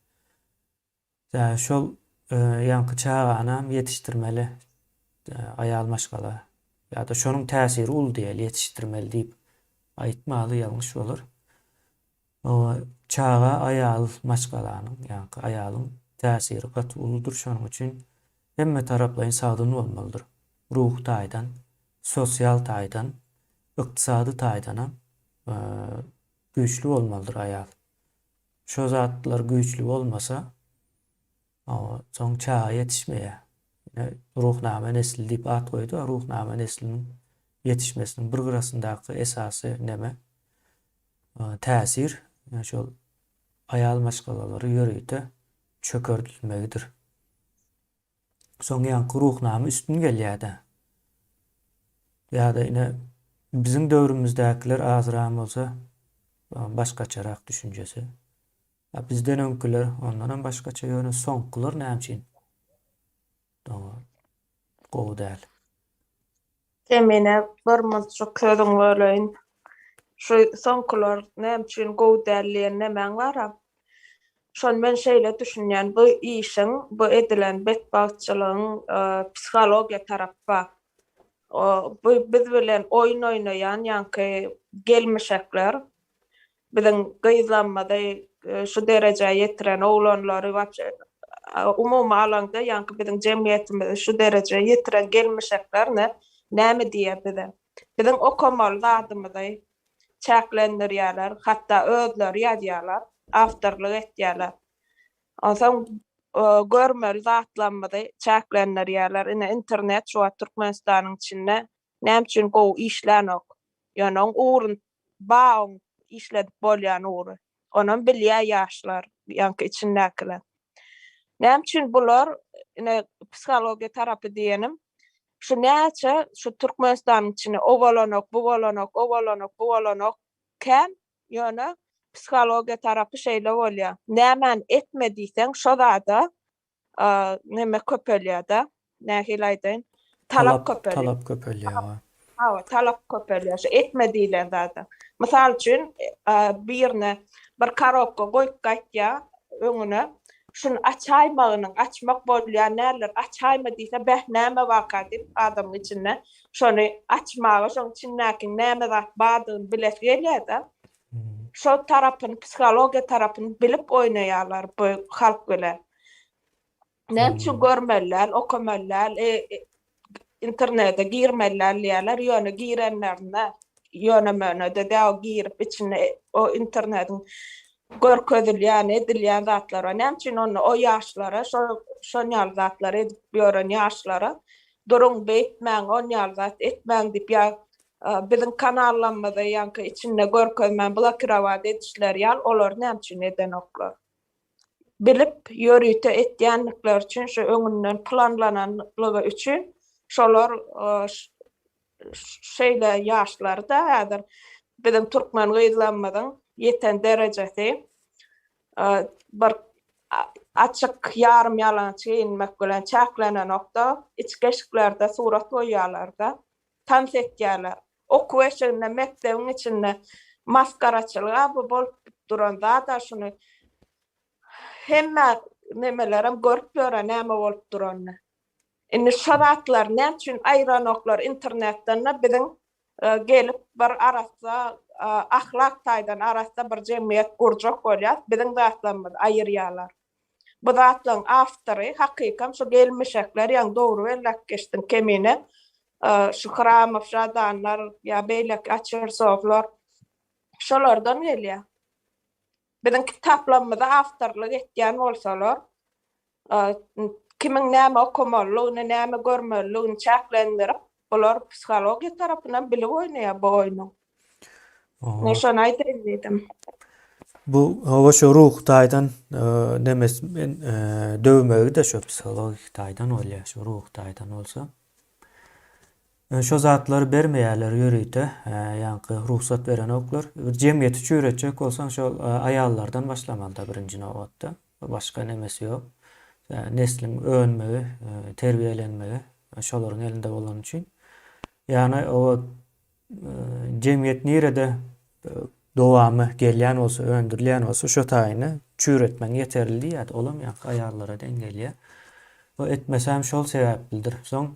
Şol ýaňky çaganam ýetişdirmeli aýal maşgala ýa-da şonuň täsiri uly diýeli ýetişdirmeli diýip aýtmaly ýalňyş bolar. O çaga aýal maşgalanyň ýaňky aýalyň täsiri gaty uludyr şonuň üçin hemme taraplaýyn sagdyn bolmalydyr. Ruhy taýdan, sosial taýdan, ykdysady taýdanam güýçli bolmalydyr aýal. Şo zatlar güýçli bolmasa, soň çaga ýetişmeýär. Ine, Ruhnama nesli diýip at goýdy. Ruhnama nesliniň ýetişmesiniň bir gyrasyndaky esasy neme? Täsir, şol aýal maşgalalary ýörite çökerdilmegidir. Soň ýaňky Ruhnama üstün gelýär-de. Ýa-da ine biziň döwrümizdäkiler azram bolsa başgaçarak düşünjesi. A bizden öňküler ondanam başgaça ýöne soňkular näme üçin gowy däl. Kemine bir monjuk sözüňi böleýin. Şu soňkular näme üçin gowy däl diýen nemäň bar-a. Şony men şeýle düşünýän, bu işiň, bu edilen betbagtçylygyň psihologiýa tarapy bar. Bu biz bilen oýun oýnaýan ýaňky gelmişekler biziň gyzlarymyzy şu derejä ýetiren oglanlary wapşe. Umumy alaňda ýaňky biziň jemgyýetimizi şu derejä ýetiren gelmişekler ne näme diýýär bize? Biziň okamaly zadymyzy çäklendirýärler, hatda özleri ýazýarlar, awtorlyk etýärler. Onsoň görmeli zatlarymyzy çäklendirýärler. Ine internet şu wagt Türkmenistanyň içinde näme üçin gowy işlänok? Ýöne oň ugruny ba oň işledip bolýan ugry. Onam bilýär ýaşlar, ýaňky içindäkiler. Näme üçin bular ine psihologiýa tarapy diýenim, şu näçe şu Türkmenistanyň içinde o bolanok, bu bolanok, o bolanok, bu bolanok kän, ýöne psihologiýa tarapy şeýle bolýar. Nämäni etme diýseň, şo zada neme köpelýär-de, nähili aýdaýyn, talap köpelýär. Talap köpelýär. Hawa, talap köpelýär. Şu etme diýlen zada. Mysal üçin, birine bir korobka goýup gaýtýar öňüne. Şuny açaýmagynyň, açmak bolýan däldir, açaýma diýse, beh, näme barka diýip, adamyň içinde şony açmaga, şoň içindäkiň näme zat bardygyny bilesi gelýär-de. Şol tarapyny, psihologiýa tarapyny bilip oýnaýarlar bu halk bilen. Näme üçin görmeli däl, okamaly däl, internete girmeli däl diýýärler, ýöne girenlerinde ýöne-möne-de däl, girip içinde o internetiň görkezilýän, edilýän zatlar bar. Näme üçin onda o ýaşlara, şo şon ýaly zatlary edip ýören ýaşlara duruň, beýtmäň, on ýaly zat etmäň diýip ýa biziň kanallarymyzy ýaňky içinde görkezmän blokirowat edişleri ýaly olary näme üçin edenoklar? Bilip ýörite etýändikleri üçin şu öňünden planlananlygy üçin şolar şeýle ýaşlary-da häzir biziň türkmen gyzlarymyzyň ýeten derejesi bir açyk ýarym ýalaňaç geýinmek bilen çäklenenok-da, içki eşiklerde surat goýýarlar-da. Tans etýärler. Okuw eşiginde, mekdebiň içinde maskaraçylyga bu bolup duran zada şuny hemme nemelerem görüp ýörä näme bolup duranyny. Indi şo zatlary näme üçin aýyranoklar internetden-de biziň gelip bir arassa ahlak taýdan arassa bir jemgyýet gurjak bolýas biziň zatlarymyzy aýyrýarlar. Bu zatlaryň awtory hakykam şu gelmişekler ýaňy dogry belläp geçdiň Kemine şu Hramow Žadanlar ýa beýleki Açersowlar şolardan gelýär. Biziň kitaplarymyza awtorlyk etýän bolsalar kimiň näme okamalydygyny näme görmelidigini çäklendirip bular psihologiýa tarapyndan bilip oýnaýar bu oýnuň. Men şony aýdaýyn diýdim. Bu hawa şu ruhy taýdan nemesi men döwmegi-de şu psihologik taýdan bolýar, şu ruhy taýdan bolsa. Şo zatlary bermeýärler ýörite, ýaňky rugsat berenoklar. Bir jemgyýeti çüýretjek bolsaň şol aýallardan başlamalyda birinji nobatda. Başga nemesi ýok. Nesliň önmegi, terbiýelenmegi şolaryň elinde bolany üçin. Ýagny o Jemgyýet nirede dowamy gelýän bolsa, öndürilýän bolsa, şo taýyny çüýretmegiň ýeterli diýýärdi. Olam ýaňky aýallara deň gelýär. Bu etmesäm şol sebäplidir. Soň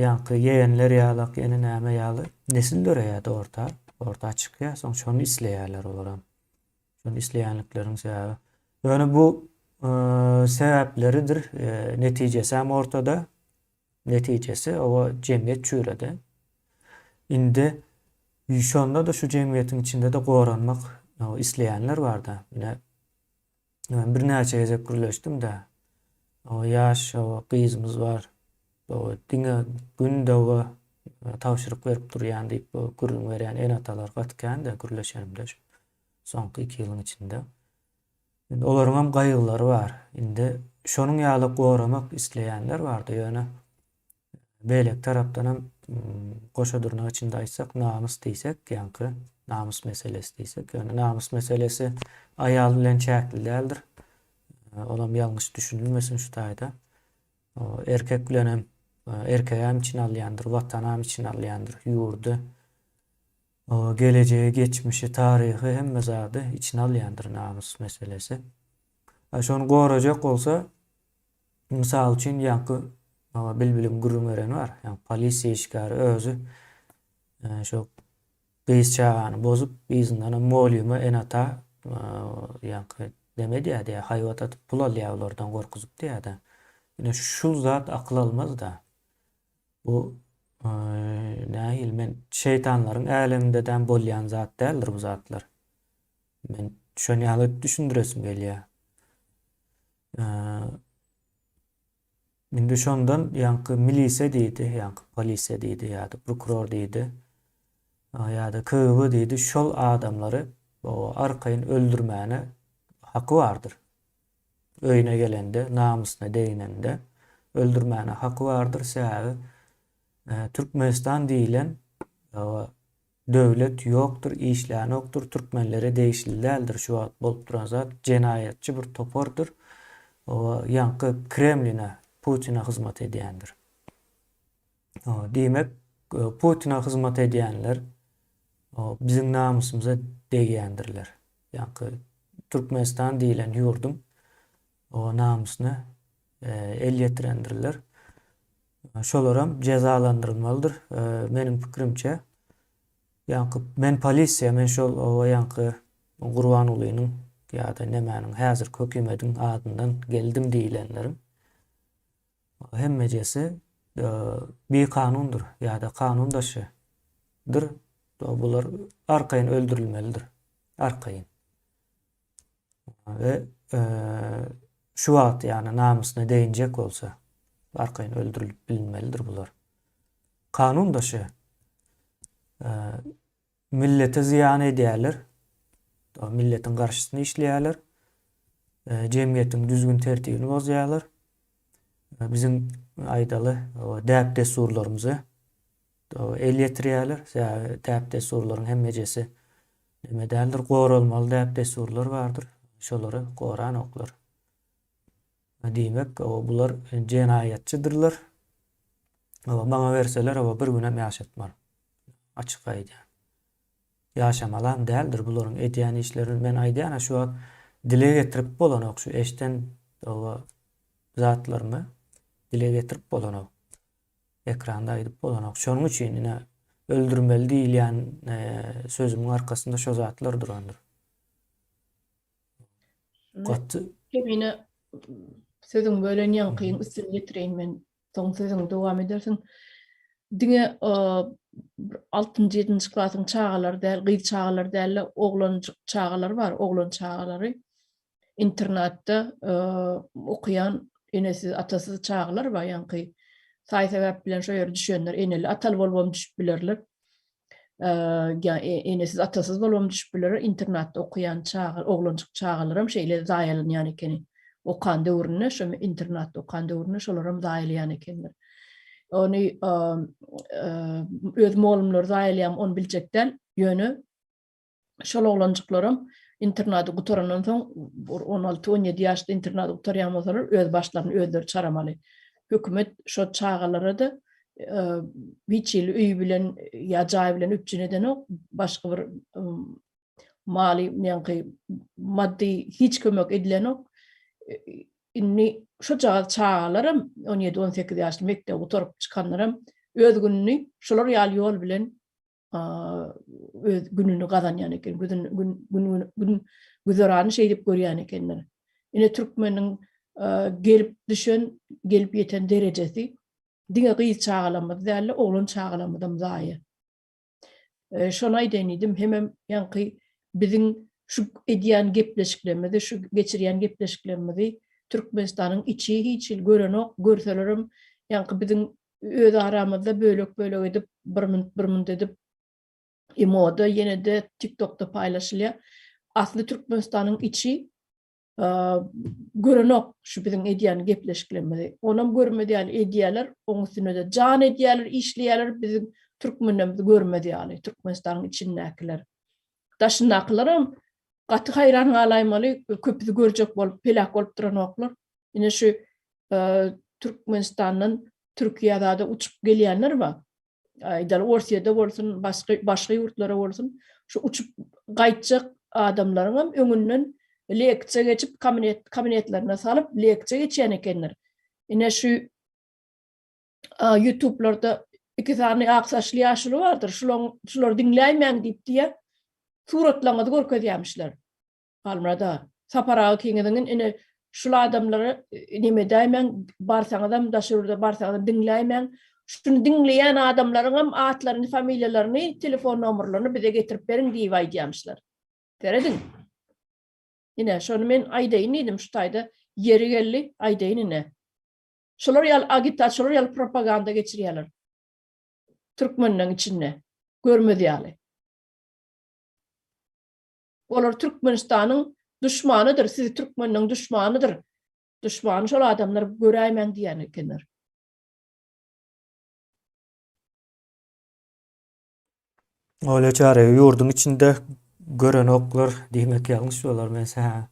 ýaňky ýegenler ýalak, ýene näme ýaly nesil döreýärdi orta, orta çykýar. Soň şony isleýärler olaram. Şony isleýänlikleriň sebäbi. Ýöne bu sebäpleridir, netijesem ortada. Netijesi oba jemgyýet çüýredi. Indi şonda-da şu jemgyýetiň içinde-de goranmak isleýänler barda. Ine men birnäçe gezek gürleşdim-de. Ýaş gyzymyz bar. Diňe günde oba tabşyryk berip durýan diýip gürrüň berýän ene-atalar gaty kän-de gürleşenimde şu soňky iki ýylyň içinde. Indi olaryňam gaýgylary bar. Indi şonuň ýaly goramak isleýänler bardy, ýöne beýleki tarapdanam goşa dyrnak içinde aýtsak, namys diýsek, ýaňky namys meselesi diýsek, ýöne namys meselesi aýal bilen çäkli däldir. Olam ýalňyş düşünilmesin şu taýda. Erkek bilenem, erkegem içine alýandyr, watanam içine alýandyr, ýurdy. Gelejegi, geçmişi, taryhy hemme zady içine alýandyr namys meselesi. A şony gorajak bolsa, mysal üçin ýaňky Bilbiliň gürrüň bereni bar. Ýaňky polisiýa işgäri özi şo gyz çagany bozup, yzyndanam molyuma ene-ata ýaňky. Neme edýär diýýär, haýbat atyp pul alýar olardan gorkuzyp diýýär-de. Ine şul zat akyl almaz-da. Bu nähili men şeýtanlaryň älemindedem bolýan zat däldir bu zatlar. Men şony ýaly edip düşündiresim gelýär. Indi şondan ýaňky milisiýa diýdi, ýaňky polisiýa diýdi ýa-da prokuror diýdi, ýa-da KGB diýdi, şol adamlary arkaýyn öldürmäne haky bardyr. Öýüne gelende, namysyna deginende öldürmäne haky bardyr, sebäbi Türkmenistan diýlen Döwlet ýokdur işlänokdyr türkmenlere degişli däldir şu wagt bolup duran zat jenaýatçy bir topardyr ýaňky kremline putine hyzmat edýändir diýmek putine hyzmat edýänler biziň namysymyza degýändirler ýaňky türkmenistan diýlen ýurduň namysyna el ýetirendirler Şolaram jezalandyrylmalydyr meniň pikirimçe. Ýaňky men polisiýa men şol oba ýaňky Gurbangulynyň ýa-da nemäniň häzirki hökümediň adyndan geldim diýilenleriň hemmejesi bikanundyr ýa-da kanun daşydyr. Bular arkaýyn öldürilmelidir. Arkaýyn. We şu wagt ýagny namysyna deginjek bolsa arkaýyn öldürilip bilinmelidir bular. Kanun daşy millete zyýan edýärler. Milletiň garşysyna işleýärler. Jemgyýetiň düzgün tertibini bozýarlar. Biziň aýdaly däp-dessurlarymyzy el ýetirýärler. Sebäbi däp-dessurlaryň hemmejesi neme däldir, goralmaly däp-dessurlar bardyr. Şolary goranoklar. Diýmek, bular jenaýatçydyrlar. Maňa berseler, bir günem ýaşatmaryn. Açyk aýdýan. Ýaşamalam däldir bularyň edýän işlerini men aýdýan-a şu wagt dile getirip bolanok şu eşden zatlarymy dile getirip bolanok. Ekranda aýdyp bolanok. Şonuň üçin ine öldürmeli diýilýän sözümiň arkasynda şo zatlar durandyr. Gaty Kemine sözüň bölen ýaňkyň üstüni ýetireýin men. Soň sözüňi dowam edersiň. Diňe altynjy, ýedinji klasyň çagalary däl, gyz çagalary däl-de, oglanjyk çagalar bar, oglan çagalary. Internatda okaýan enesiz, atasyz çagalar bar, ýaňky saý-sebäp bilen şo ýere düşenler, eneli, ataly bolubam düşüp bilerler. Ýa enesiz, atasyz bolubam düşüp bilerler. Internatda okaýan çaga, oglanjyk çagalaram şeýle zaýalanýan ekeni. Okan döwründe, şo internatda okan döwründe şolaram zaýalaýan ekenler. Ony öz mugallymlary zaýalaýarmy, ony biljek däl. Ýöne şol oglanjyklaram internady gutarandan soň bir 16-17 ýaşda internady gutarýan bolsalar öz başlaryny özleri çaramaly. Hökümet şo çagalara-da hiç hili öý bilen ýa jaý bilen üpjün edenok, başga bir maly ýaňky maddy hiç kömek edilenok. Indi şojagaz çagalaram 17-18 ýaşly mekdebi gutaryp çykanlaram öz gününi şolar ýaly ýol bilen öz gününi gazanýan eken, gün gün gün gün güzerany şeýdip görýän ekenler. Ine türkmeniň gelip düşen, gelip ýeten derejesi diňe gyz çagalarymyz däl-de, oglan çagalarymyzam zaýa. Şony aýdaýyn diýdim, hemem ýaňky biziň şu edýän gepleşiklerimizi, şu geçirýän gepleşiklerimizi Türkmenistanyň içi hiç hili görenok, görselerem ýaňky biziň öz aramyzda bölek-bölek edip, bir munt, bir munt edip imoda, ýene-de TikTokda paýlaşylýar. Asly Türkmenistanyň içi görenok şu biziň edýän gepleşiklerimizi. Onam görmez ýaly edýärler, oň üstünde-de jan edýärler, işleýärler biziň türkmenlerimizi görmez ýaly, Türkmenistanyň içindäkiler. Daşyndakylaram gaty haýran galaýmaly, köpüsi görjek bolup, peläk bolup duranoklar. Ine şu Türkmenistandan Türkiýä zada uçup gelýänler bar. Aýdaly Orsýede bolsun, başga başga ýurtlara bolsun, şu uçup gaýtjak adamlaryň hem öňünden leksiýa geçip kabinet kabinetlerine salyp leksiýa geçýän ekenler. Ine şu YouTube'larda iki sany ak saçly ýaşuly bardyr. Şulaň şulary diňläýmäň diýip diýä. Suratlaryňyzy görkezýärmişler. Halmyrat aga. Sapar aga ikiňiziň ine şul adamlara neme edäýmäň, barsaňyzam daşary ýurda barsaňyzam diňläýmäň. Şuny diňleýän adamlaryňam atlaryny, familiýalaryny, telefon nomerlerini bize getirip beriň diýip aýdýamyşlar. Serediň. Ine, şony men aýdaýyn diýdim şu taýda ýeri geldi, aýdaýyn ine. Şolar ýaly agitasiýa, şolar ýaly propaganda geçirýärler. Türkmenleň içinde görmez ýaly. Olar Türkmenistanyň duşmanydyr, sizi türkmenleň duşmanydyr. Duşmany şol adamlar göräýmäň diýýän ekenler. Olja Çaryýewa ýurduň içinde görenoklar diýmek ýalňyş bolar. Men sä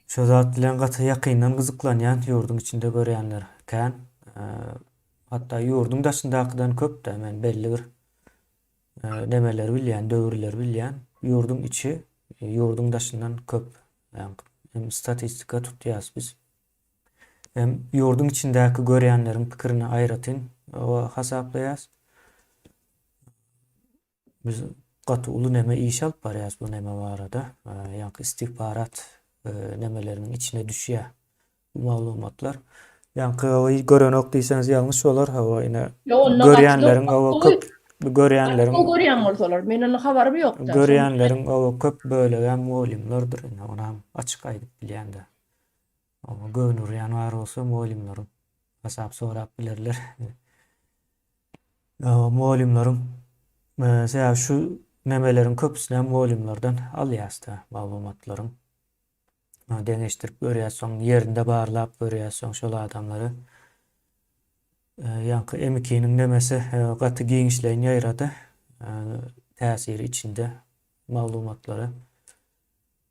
şo zat bilen gaty ýakyndan gyzyklanýan ýurduň içinde görýänler kän. Hatda ýurduň daşyndakydan köp-de men belli bir nemeleri bilýän, döwürleri bilýän. Ýurduň içi ýurduň daşyndan köp. Hem statistika tutýas biz. Hem ýurduň içindäki görýänleriň pikirini aýratyn hasaplaýas. Biz gaty uly neme iş alyp barýas bu neme barada. Ýaňky istihbarat nemeleriniň içine düşýär. Bu maglumatlar. Ýaňky görenok diýseňiz ýalňyş bolar. Hawa ine görýänleriň hawa köp görýänleriň görýän bolsalar men onda habarym ýokda. Görýänleriň hawa köp bölegem mugallymlardyr ine onam açyk aýdyp bilýän-de. Hawa göwün urýan bar bolsa mugallymlaryň hasap sorap bilerler. Hawa mugallymlaryň sebäbi şu nemeleriň köpüsinem mugallymlardan alýas-da maglumatlaryň. Deňeşdirip görýäs soň ýerinde barlap görýäs soň şol adamlary. Ýaňky M2-niň nemesi gaty giňişleýin ýaýrady. Täsiri içinde maglumatlary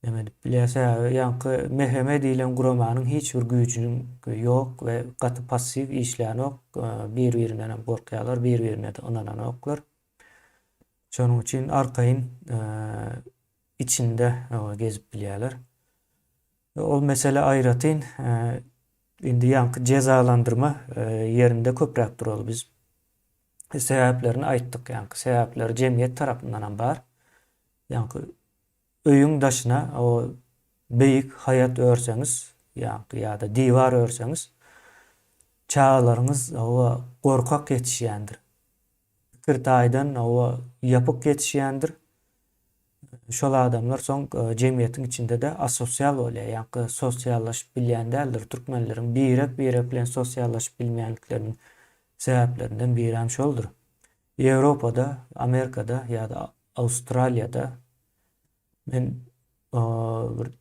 neme edip bilýär. Sebäbi ýaňky MHM diýlen guramanyň hiç bir güýjüniň ýok we gaty passiw işlänok. Bir-birinden hem gorkýarlar, bir-birine-de ynananoklar. Şonuň üçin arkaýyn içinde gezip bilýärler. Ol mesele aýratyn indi ýaňky jezalandyrma ýerinde köpräk duraly biz. Sebäplerini aýtdyk ýaňky sebäpleri jemgyýet tarapyndan hem bar. Ýaňky öýüň daşyna o beýik haýat örseňiz ýaňky ýa-da diwar örseňiz çagalaryňyz o gorkak ýetişýändir. Pikir taýdan o ýapyk ýetişýändir. Şol adamlar soň jemgyýetiň içinde-de asosial bolýar, ýaňky sosiallaşyp bilýän däldir. Türkmenleriň birek-birek bilen sosiallaşyp bilmeýänlikleriniň sebäplerinden birem şoldur. Ýewropada, Amerikada ýa-da Awstraliýada men bir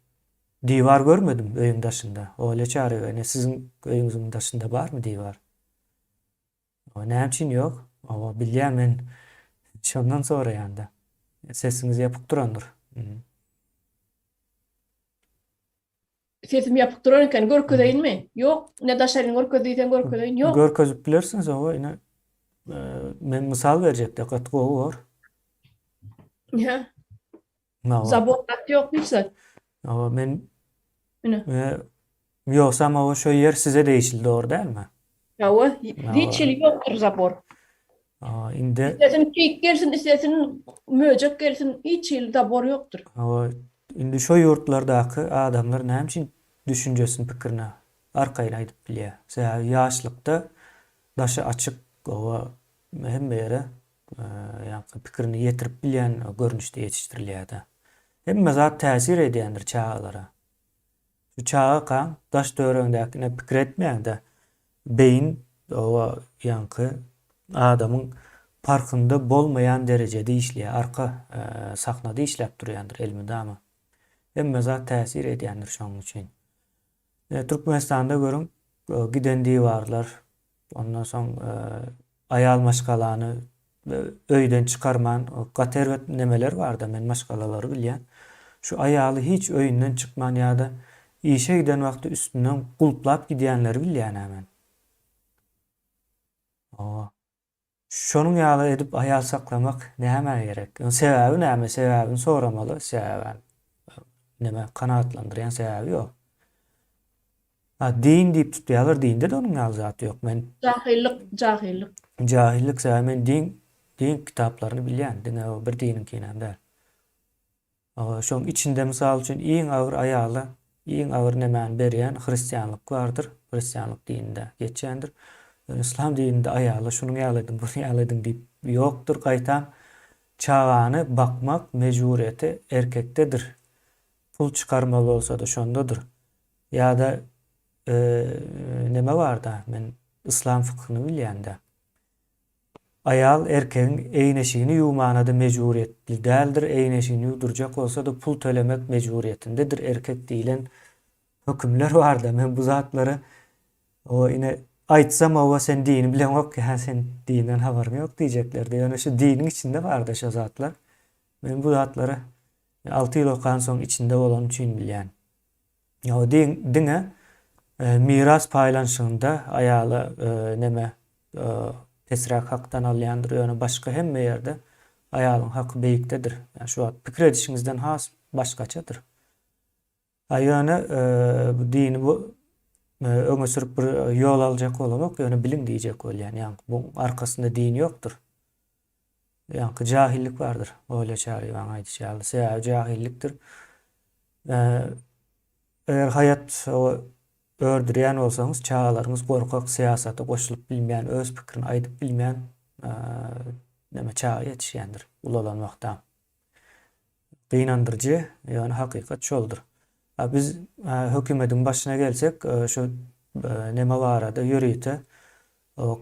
diwar görmedim öýüň daşynda. Olýa Çaryýewa, ine siziň öýüňiziň daşynda barmy diwar? Näme üçin ýok? Hawa, bilýän men şondan soraýan-da. Sesiňiz ýapyk durandyr. Sesim ýapyk duran eken, görkezeýinmi? Ýok, ine daşaryny görkez diýseň görkezeýin, ýok. Görkezip bilersiňiz, hawa, ine men mysal berjekde, gaty gowy bor. Ýa. Zabor zat ýok hiç zat. Hawa men Ine. Ýogsam hawa şo ýer size degişli dogry dälmi? Hawa hiç hili ýokdur zabor. Hawa indi. Islesin keýik gelsin islesin möjek gelsin hiç hili zabor ýokdur. Hawa indi şo ýurtlardaky adamlar näme üçin düşünjesini pikirini arkaýyn aýdyp bilýär. Sebäbi ýaşlykda daşy açyk hawa hemme ýere ýaňky pikirini ýetirip bilýän görnüşde ýetişdirilýär-de. Hemme zat täsir edýändir çagalara. Şu çagakaň daş-töweregiňdäkine pikir etmeýäň-de, beýin oba ýaňky adamyň parhynda bolmaýan derejede işleýär, arka sahnada işläp durýandyr elmydama. Hemme zat täsir edýändir şonuň üçin. Türkmenistanda görüň, giden diwarlar, Ondan soň aýal maşgalany öýden çykarman gaty erbet nemeler barda men maşgalalary bilýän. Şu aýaly hiç öýünden çykman ýa-da işe giden wagty üstünden gulplap gidýänleri bilýän-ä men. Hawa. Şonuň ýaly edip aýal saklamak nämä gerek? Sebäbi näme? Sebäbini soramaly. Sebäbi neme kanagatlandyrýan sebäbi ýok. Ha din diýip tutýarlar, dinde-de onuň ýaly zat ýok. Men Jahyllyk, jahyllyk. Jahyllyk sebäbi men din din kitaplaryny bilýän, diňe o bir diniňkinem däl. Şoň içinde mysal üçin iň agyr aýala iň agyr nemäni berýän hristianlyk bardyr, hristianlyk dininde geçýändir. Ýöne yslam dininde aýala şunuň ýaly ediň, bunuň ýaly ediň diýip ýokdur. Gaýtam çagany bakmak mejburyýeti erkekdedir. Pul çykarmaly bolsa-da şondadyr. Ýa-da neme barda, men yslam fykhyny bilýän-dä. Aýal erkegiň egin-eşigini ýuwmana-da mejburyýetli däldir, egin-eşigini ýuwdurjak bolsa-da pul tölemek mejburyýetindedir erkek diýlen hökümler barda, men bu zatlary oba ine aýtsam oba sen dini bileňok ýa sen dinden habaryň ýok diýjeklerdi, ýöne şu diniň içinde barda şo zatlar. Men bu zatlary 6 ýyl okansoň içinde bolany üçin bilýän. Ýa diňe miras paýlanyşygynda aýala neme pesräk hakdan alýandyr, ýöne başga hemme ýerde aýalyň haky beýikdedir. Ýa şu wagt pikir edişiňizden has başgaçadyr. A ýöne bu dini bu öňe sürüp bir ýol aljak bolamok, ýöne biliň diýjek bolýan. Ýa bu arkasynda din ýokdur. Ýaňky jahillik bardyr. Olýa Çaryýewanyň aýdyşy ýaly, sebäbi jahillikdir. Eger haýat ördürýän bolsaňyz, çagalaryňyz gorkak, syýasata goşulyp bilmeýän, öz pikirini aýdyp bilmeýän näme çaga ýetişýändir ulalan wagtam. Gynandyryjy, ýöne hakykat şoldur. A biz hökümediň başyna gelsek, şu neme barada ýörite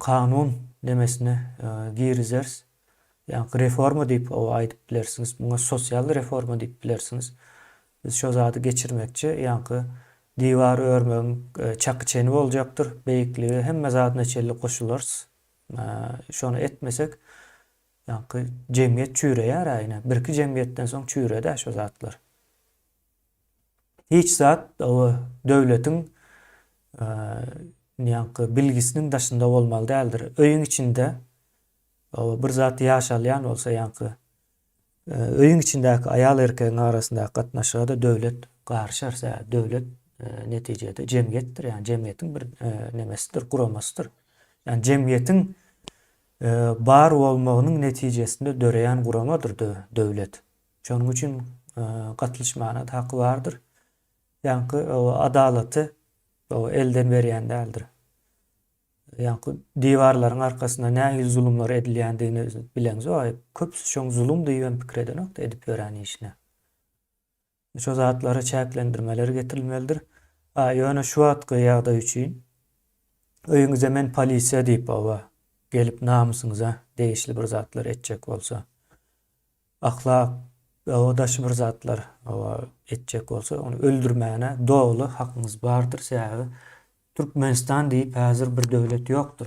kanun nemesini girizeris. Ýaňky reforma diýip aýdyp bilersiňiz. Muňa sosial reforma diýip bilersiňiz. Biz şo zady geçirmekçi. Ýaňky diwar örmegiň çaky-çeni boljakdyr. Beýikligi hemme zadyna çenli goşularys. Şony etmesek, ýaňky jemgyýet çüýreýär-ä ine. Birki jemgyýetden soň çüýredi-ä şo zatlar. Hiç zat döwletiň ýaňky bilgisiniň daşynda bolmaly däldir. Öýüň içinde bir zat ýaşalýan bolsa ýaňky öýüň içindäki aýal-erkegiň arasyndaky gatnaşyga-da döwlet garyşar. Sebäbi döwlet netijede jemgyýetdir, ýagny jemgyýetiň bir nemesidir, guramasydyr. Ýagny jemgyýetiň bar bolmagynyň netijesinde döreýän guramadyr döwlet. Şonuň üçin gatlyşmana-da haky bardyr. Ýaňky adalaty elden berýän däldir. Ýaňky diwarlaryň arkasynda nähili zulumlar edilýändigini bileňzok. Köpüsi şoň zulum diýibem pikir edenok-da edip ýören işine. Şo zatlara çäklendirmeler getirilmelidir. A ýöne şu wagtky ýagdaý üçin öýüňize men polisiýa diýip oba gelip namysyňyza degişli bir zatlar etjek bolsa, ahlak oba daşy bir zatlar oba etjek bolsa ony öldürmäne doly hakyňyz bardyr. Sebäbi Türkmenistan diýip häzir bir döwlet ýokdur.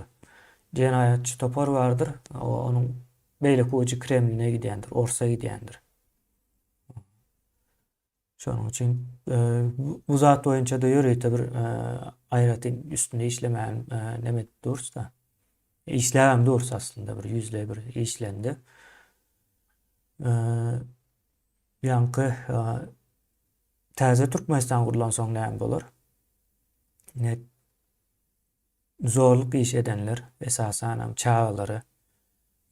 Jenaýatçy topar bardyr, onuň beýleki ujy Kremline gidýändir, Orsa gidýändir. Şonuň üçin bu zat boýunça-da ýörite bir aýratyn üstünde işlemäni neme edip durus-da. Işläbem durus aslynda bir ýüzleý bir işlendi. Ýaňky täze Türkmenistan gurlansoň näme bolar? Ne zorluk iş edenler, esasanam çagalary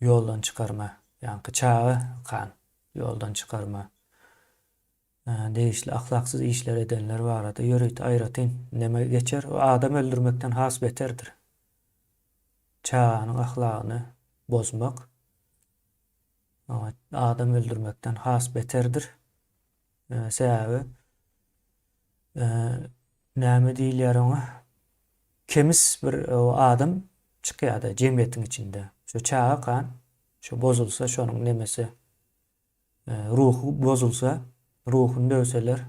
ýoldan çykarma, ýaňky çaga kan ýoldan çykarma, degişli ahlaksyz işler edenler barada ýörite aýratyn neme geçer, o adam öldürmekden has beterdir. Çaganyň ahlagyny bozmak adam öldürmekden has beterdir. Sebäbi näme diýilýär oňa? Kemis bir adam çykýar-da jemgyýetiň içinde. Şu çaga kan, şu bozulsa şonuň nemesi ruhy bozulsa, ruhuny döwseler,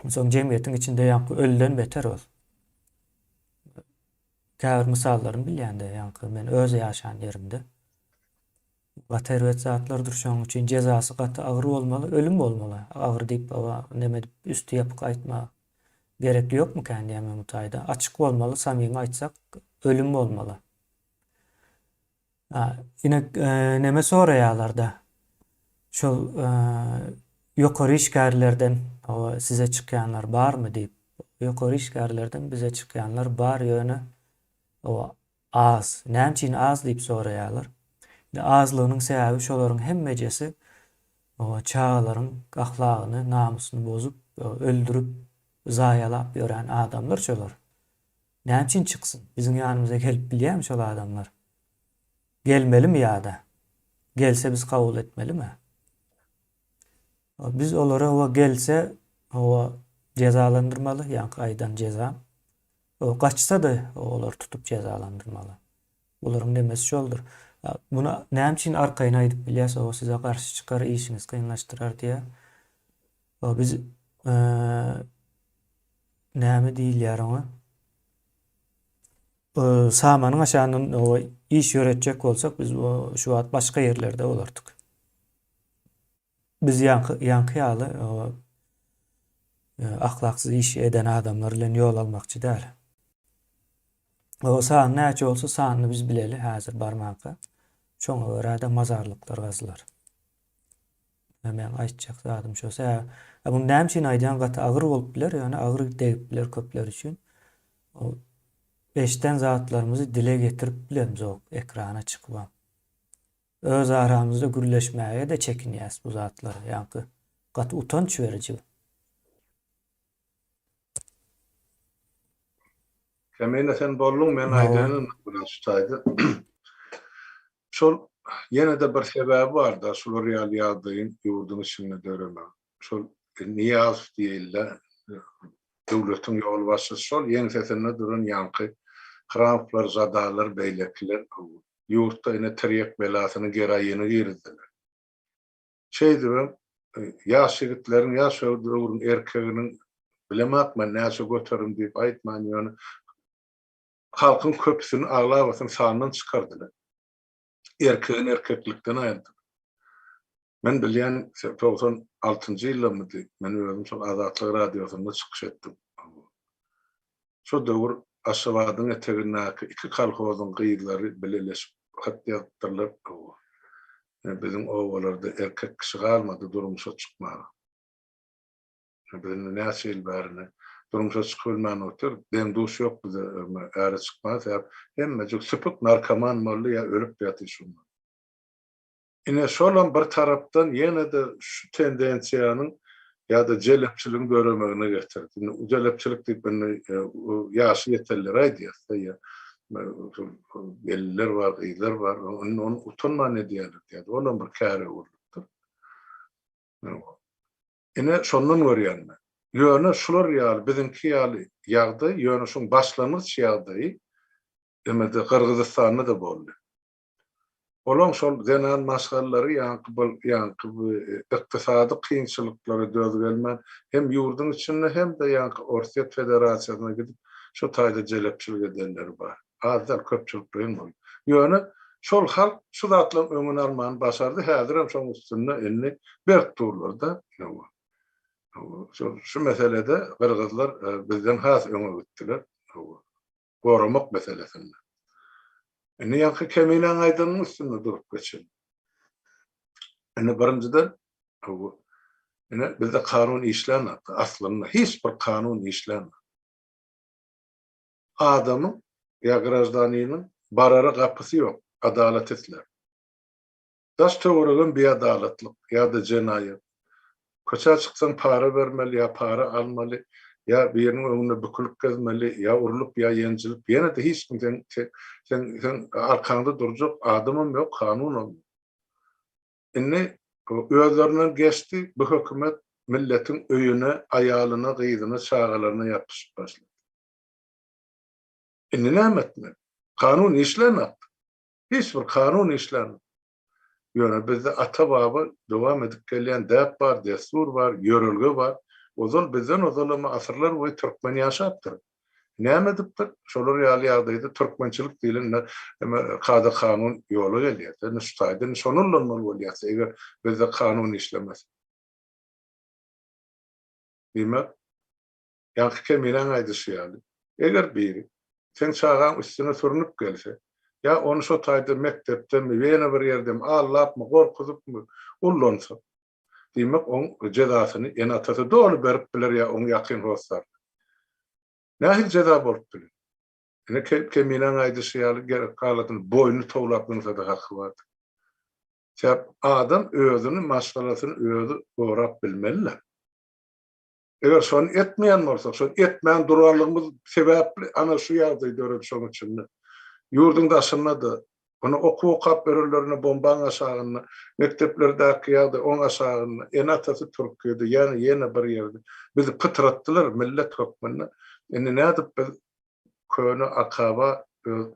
soň jemgyýetiň içinde ýaňky ölüden beter ol. Käbir mysallaryny bilýän-de, ýaňky men öz ýaşan ýerimde. Gaty erbet zatlardyr şoň üçin jezasy gaty agyr bolmaly ölüm bolmaly agyr diýip baba neme edip üsti ýapyk aýtma gerekli ýokmykän diýýän men bu taýda açyk bolmaly samymy aýtsak ölüm bolmaly ine neme soraýalarda şol ýokary işgärlerden size çykýanlar barmy diýip ýokary işgärlerden bize çykýanlar bar ýöne Az. Näme üçin az diýip soraýarlar. Indi azlygynyň sebäbi şolaryň hemmejesi Çagalaryň ahlagyny, namysyny bozup, öldürip, zaýalap ýören adamlar şolar. Näme üçin çyksyn? Biziň ýanymyza gelip bilýärmi şol adamlar? Gelmelimi ýa-da? Gelse biz kabul etmelimi? Biz olary hawa gelse hawa jezalandyrmaly, ýaňky aýdan jezam. Gaçsa-da olary tutup jezalandyrmaly. Bularyň nemesi şoldur. Muny näme üçin arkaýyn aýdyp bilýäs, o size garşy çykar, işiňizi kynlaşdyrar diýýär. Biz näme diýilýär oňa? Samanyň aşagyndan iş ýöretjek bolsak, biz şu wagt başga ýerlerde bolardyk. Biz ýaňky ýaňky ýaly ahlaksyz iş eden adamlar bilen ýol almakçy däl. O sany näçe bolsa sanyny biz bileli häzir barmanka. Şoňa görä-de mazarlyklar gazylar. Meň aýtjak zadym şo. Sebäbi muny näme üçin aýdýan gaty agyr bolup biler, ýöne agyr degip biler köpler üçin. O eşden zatlarymyzy dile getirip bilemzok ekrana çykybam. Öz aramyzda gürleşmäge-de çekinýäs bu zatlary. Ýaňky gaty utanç beriji. Kemine sen bolduň men aýdaýyn indi biraz şu taýda. Şol ýene-de bir sebäbi bar-da şular ýaly ýagdaýyň ýurduň içinde döremegi. Şol Nyýazow diýilde döwletiň ýolbaşçysy şol ýeňsesinde duran ýaňky Hramowlar, Žadarlar beýlekiler ýurtda ine tirýek belasyny geroini girizdiler. Şeýdibem ýaş ýigitleriň ýa şo döwrüň erkeginiň bilemok men näçe göterim diýip aýtman ýöne halkyň köpüsini aglabasyny sandan çykardylar. Erkegini erkeklikden aýyrdylar. Men bilýän 96-njy ýyldamydy men özüm şol Azatlyk radiosynda çykyş etdim. Şo döwür Aşgabadyň etegindäki iki kolhozyň gyzlary bileleşip hat ýazypdyrlar, Biziň obalarda erkek kişi galmady durmuşa çykmaga. Biz indi näçe ýyl bäri ine durmuşa çykyp bilmän otyrys. Deň-duş ýok bize äre çykmaga, sebäp hemmejik süpük narkoman boldy ýa ölüp ýatyr şundan. Ine, şolam bir tarapdan ýene-de şu tendensiýanyň ýa-da jelepçiligiň döremegine getirdi. Indi jelepçilik diýip indi ýaşy ýetenlere aýdýas-da, ýa gelinler bar, gyzlar bar, indi ony utanman edýärler diýýär. Olam bir käre öwrülipdir. Ine, şondan görýän men. Ýöne şular ýaly, biziňki ýaly ýagdaý, ýöne şuň başlangyç ýagdaýy emede Gyrgyzystanda-da boldy. Olaň şol zenan maşgalalary ýaňky bul ýaňky bu ykdysady kynçylyklara döz gelmän hem ýurduň içinde hem-de ýaňky Orsýet Federasiýasyna gidip şo taýda jelepçilik edenleri bar. Az däl köpçülikleýin boldy. Ýöne şol halk şu zatlaryň öňüni almany başardy häzirem şoň üstünde indi berk durlar-da. Şol şu meselede gyrgyzlar bizden has öňe gitdiler. Goramak meselesinde. Indi ýaňky Kemiläň aýdanynyň üstünde durup geçelim. Indi birinjiden, ine bizde kanun işlänok. Aslynda hiç bir kanun işlänok. Adamyň ýa graždaniniň barara gapysy ýok, adalat isläp. Daş-töweregem biadalatlyk ýa-da jenaýat. Köçä çyksaň para bermeli ýa para almaly, ýa biriniň öňünde bükülip gezmeli, ýa urlup, ýa ýenjilip, ýene-de hiç kim seň seň seň arkaňda durjak adamam ýok, kanunam ýok. Indi özlerinden geçdi, bu hökümet milletiň öýüne, aýalyna, gyzyna, çagalaryna ýapyşyp başlady. Indi näme etmeli? Kanun işlänok. Hiç bir kanun işlänok. Ýöne bizde ata-baba dowam edip gelýän däp bar, dessur bar, ýörelge bar. Ozal bizden ozalam asyrlar boýy türkmen ýaşapdyr. Näme edipdir? Şolar ýaly ýagdaýda türkmençilik diýlen neme kada-kanun ýola gelýär. Indi şu taýda indi şony ullanmaly bolýar, eger bizde kanun işlemese. Diýmek, Ýaňky Kemiläň aýdyşy ýaly, eger biri seň çagaň üstüne sürnüp gelse, ýa ony şo taýda mekdepdemi, ýene bir ýerdemi aldapmy, gorkuzypmy ullansa, diýmek, oň jezasyny ene-atasy doly berip biler ýa oň ýakyn hossarlary. Nähili jeza bolup biler? Ine, Kemiläň aýdyşy ýaly, gerek halatynda boýnuny towlap zyňsa-da haky bardyr. Sebäp adam özüni, maşgalasyny özi gorap bilmeli-dä. Eger şony etmeýän bolsak, şony etmän duranlygymyz sebäpli ana şu ýagdaý döredi şoň üçin-de. Ýurduň daşynda-da, ony okuw okap ýörenlerine bombaň aşagynda, mekdeplerdäki ýagdaý oň aşagynda, ene-atasy Türkiýede, ýa ýene bir ýerde. Bizi pytratdylar millet hökmünde. Indi nädip biz köne akaba öz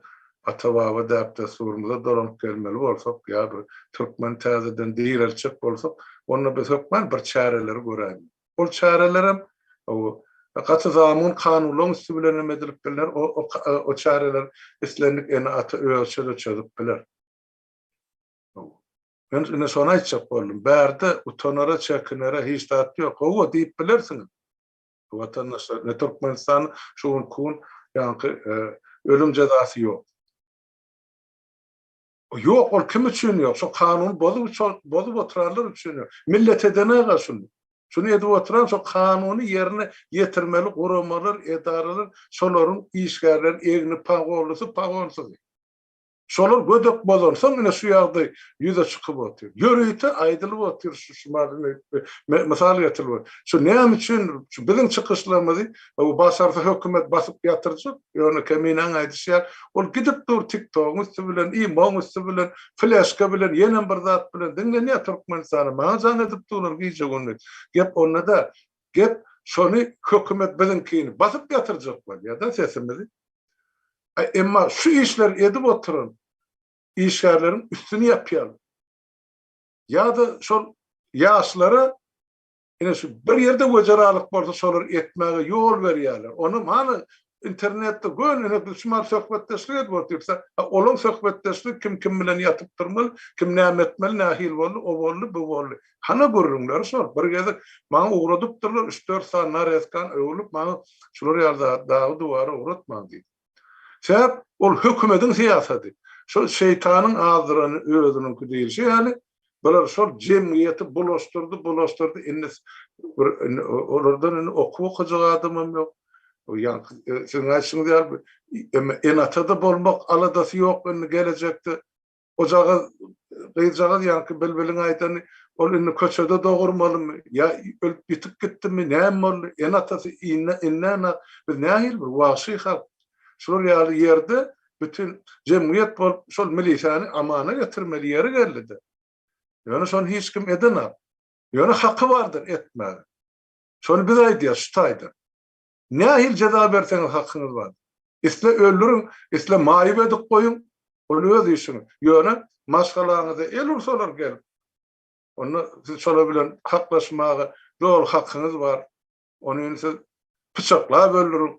ata-baba däp-dessurymyza dolanyp gelmeli bolsak ýa bir türkmeni täzeden direltjek bolsak, onda biz hökman bir çäreleri göräýmeli. Ol çärelerem gaty zamun kanunlaryň üsti bilen hem edilip bilner, o çäreler islendik ene-ata özçe-de çözüp biler. Men ine şony aýtjak boldum. Bärde utanara, çekinere hiç zat ýok. Hawa diýip bilersiňiz. Watandaşlar, ine Türkmenistanda şu günki gün ýaňky ölüm jezasy ýok. Ýok, ol kim üçin ýok? Şo kanuny bozup, bozup oturanlar üçin ýok. Millet edenok-a şuny. Şuny edip oturan şo kanuny ýerine ýetirmeli guramalar, edaralar, şolaryň işgärleri egni pagonlysy, pagonsyzy. Şolar gödek bozansoň ine şu ýagdaý ýüze çykyp otyr. Ýörite aýdylyp otyr şu şu mysal getirilip otyr. Şu näme üçin şu biziň çykyşlarymyzy başarsa hökümet basyp ýatyrjak, ýöne Keminäň aýdyşy ýaly ol gidip dur TikTogyň üsti bilen, imoň üsti bilen, fleşka bilen ýenem bir zat bilen diňlenýär Türkmenistana. Maňa jaň edip durlar gije-gündiz. Gep onda däl. Gep şony hökümet biziňkini basyp ýatyrjak bolýar-da sesimizi. Emma şu işleri edip oturan işgärleriň üstüni ýapýarlar. Ýa-da şol ýaşlara ine şu bir ýerde wejeralyk bolsa şolary etmäge ýol berýärler. Onam hany internetde göni ine biz şu mahal söhbetdeşlik edip otyrys. Olaň söhbetdeşligi kim kim bilen ýatyp durmaly, kim näme etmeli, nähili boldy, o boldy, bu boldy. Hany gürrüňleri şol. Bir gezek maňa ugradypdyrlar, üç-dört sany narezkany öwrülip maňa şular ýaly zat dagy-duwara ugratmaň diýdi. Sebäp ol hökümediň syýasady. Şol şeýtanyň azdyrany özüniňki diýilşi ýaly, bular şol jemgyýeti bulaşdyrdy, bulaşdyrdy, indi bir indi olardan indi okuw okajak adamam ýok. Ýaňky siziň aýdyşyňyz ýaly ene-ata-da bolmak aladasy ýok indi gelejekde. Ojagaz, gyzjagaz ýaňky bilbiliň aýdany, ol indi köçede dogurmalymy, ýa ölüp ýitip gitdimi, näme boldy, ene-atasy indi-ä biz nähili bir wagşy halk. Şular ýaly ýerde bütin jemgyýet bolup şol milisäni amana getirmeli ýeri geldi-de. Ýöne şony hiç kim edenok. Ýöne haky bardyr etmäge. Şony biz aýdýas şu taýdan. Nähili jeza berseňiz hakyňyz bar. Isle öldüriň, isle maýyp edip goýuň, ol öz işiňiz. Ýöne maşgalaňyza el ursalar gelip, onda siz şolar bilen haklaşmaga doly hakyňyz bar. Ony indi siz pyçaklap öldüriň,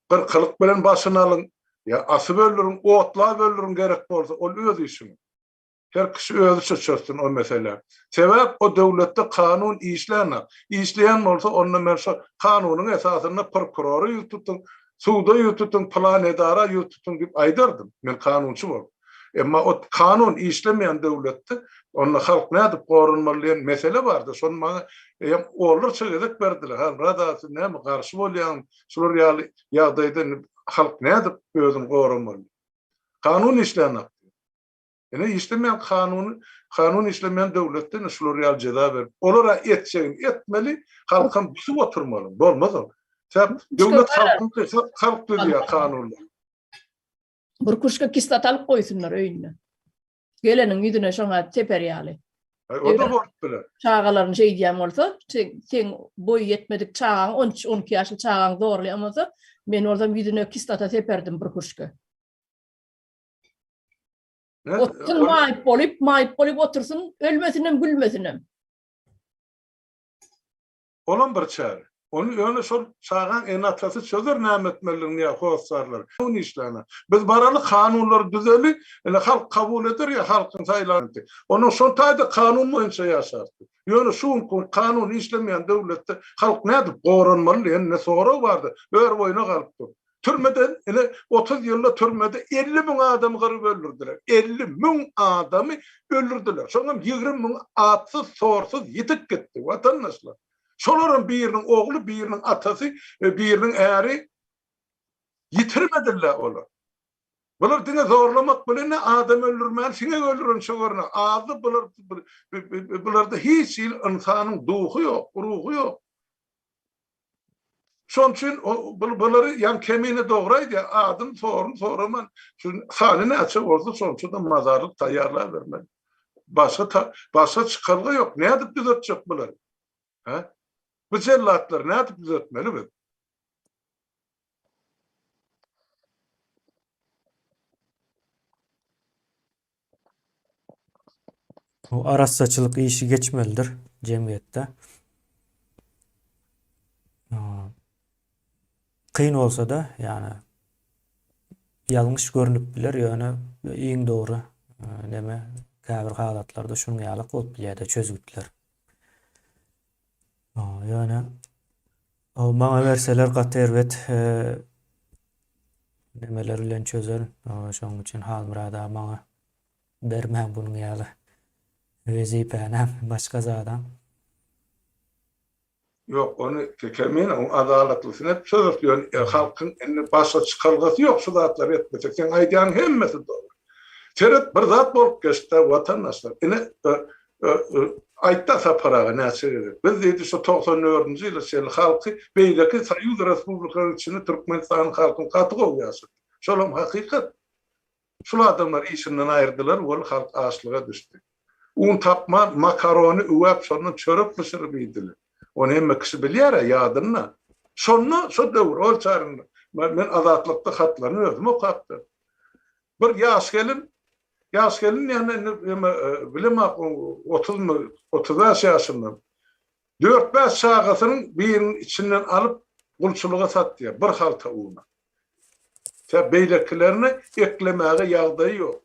gyrkylyk bilen başyny alyň, ýa asyp öldüriň, otlap öldüriň gerek bolsa, ol öz işiňiz. Her kişi özüçe çözsün o meseläni. Sebäp o döwletde kanun işlänok. Işleýän bolsa onda men şo kanunyň esasynda prokurora ýüz tutuň, suda ýüz tutuň, pylan edara ýüz tutuň diýip aýdardym. Men kanunçy bolup. Emma o kanun işlemeýän döwletde onda halk nädip goranmaly diýen mesele bardy. Şony maňa eýýäm onlarça gezek berdiler. Halmyrat aga siz näme garşy bolýaňyz? Şular ýaly ýagdaýda indi halk nädip özüni goramaly? Kanun işlänok. Ine işlemeýän kanuny, kanun işlemeýän döwletde ine şular ýaly jeza berip, olara etjegini etmeli, halkam busup oturmaly. Bolmaz ol. Sebäp döwlet halkyňky, halk düzýär kanunlary. Bir kuşka kislota alyp goýsunlar öýünde. Geleniň ýüzüne şoňa teper ýaly. Aý, o-da bolup biler. Çagalaryny şeýdýän bolsa, seň boýy ýetmedik çagaň, on üç, 12 ýaşly çagaň zorlaýan bolsa, men bolsam ýüzüne kislota seperdim bir kuşka. Otursyn maýyp bolup, maýyp bolup otursyn, ölmesinem, gülmesinem. Olam bir çäre. Ony ýöne şol çagaň ene-atasy çözer näme etmelidigini ýa hossarlary. Ony işläne. Biz baraly kanunlary düzeli, ine halk kabul eder ýa halkyň saýlany. Ondan şol taýda kanun boýunça ýaşarys. Ýöne şu günki kanun işlemeýän döwletde halk nädip goranmaly diýen ine sorag bardy. Ör boýuna galyp dur. Türmeden ine 30 ýylda türmede 50 müň adamy gyryp öldürdiler. 50 müň adamy öldürdiler. Şoňam 20 müň atsyz, sorsuz ýitip gitdi watandaşlar. Şolaram biriniň ogly, biriniň atasy, e, biriniň äri ýitirmediler olar. Bular diňe zorlamak bilen adam öldürmän siňek öldürençe görüne azdy bular bularda hiç hili ynsanyň duhy ýok, ruhy ýok. Şonuň üçin bulary ýa kemine dogry aýdýar, adyn sorun soraman şu sany näçe bolsa şonça-da mazarlyk taýýarlabermeli. Başga başga çykalga ýok. Nädip düzetjek bulary? Hä? Bu jellatlary nädip düzetmeli biz? Bu arassaçylyk işi geçmelidir jemgyýetde. Kyn bolsa-da, ýagny ýalňyş görnüp biler, ýöne iň dogry neme käbir halatlarda şunuň ýaly bolup bilýär-de çözgütler. Ýöne maňa berseler gaty erbet nemeler bilen çözerin. Şonuň üçin Halmyrat aga maňa bermäň bunuň ýaly wezipänem, başga zadam. Ýok, ony Kemine oň adalatlysyny hep çözeris, ýöne halkyň indi başga çykalgasy ýok şu zatlary etmesek. Seň aýdýanyň hemmesi dogry. Seret bir zat bolup geçdi watandaşlar. Ine aýtda Sapar aga näçe gezek. Biz diýdi şu 94-nji ýyla çenli halky beýleki soýuz respublikalaryň içinde Türkmenistanyň halkyny gaty gowy ýaşatdyk. Şolam hakykat. Şul adamlar işinden aýyrdylar weli halk açlyga düşdi. Un tapman makarony üwäp şondan çörek bişirip iýdiler. Ony hemme kişi bilýär-ä ýadynda. Şonda şo döwür ol çarynda men Azatlykda hatlaryny özüm okapdym. Bir ýaş gelin, ýaş gelin diýende indi eme bilemok otuzmy, 35 ýaşynda. Dört-bäş çagasynyň biriniň içinden alyp gulçulyga satýar bir halta una. Tä beýlekilerini eklemäge ýagdaýy ýok.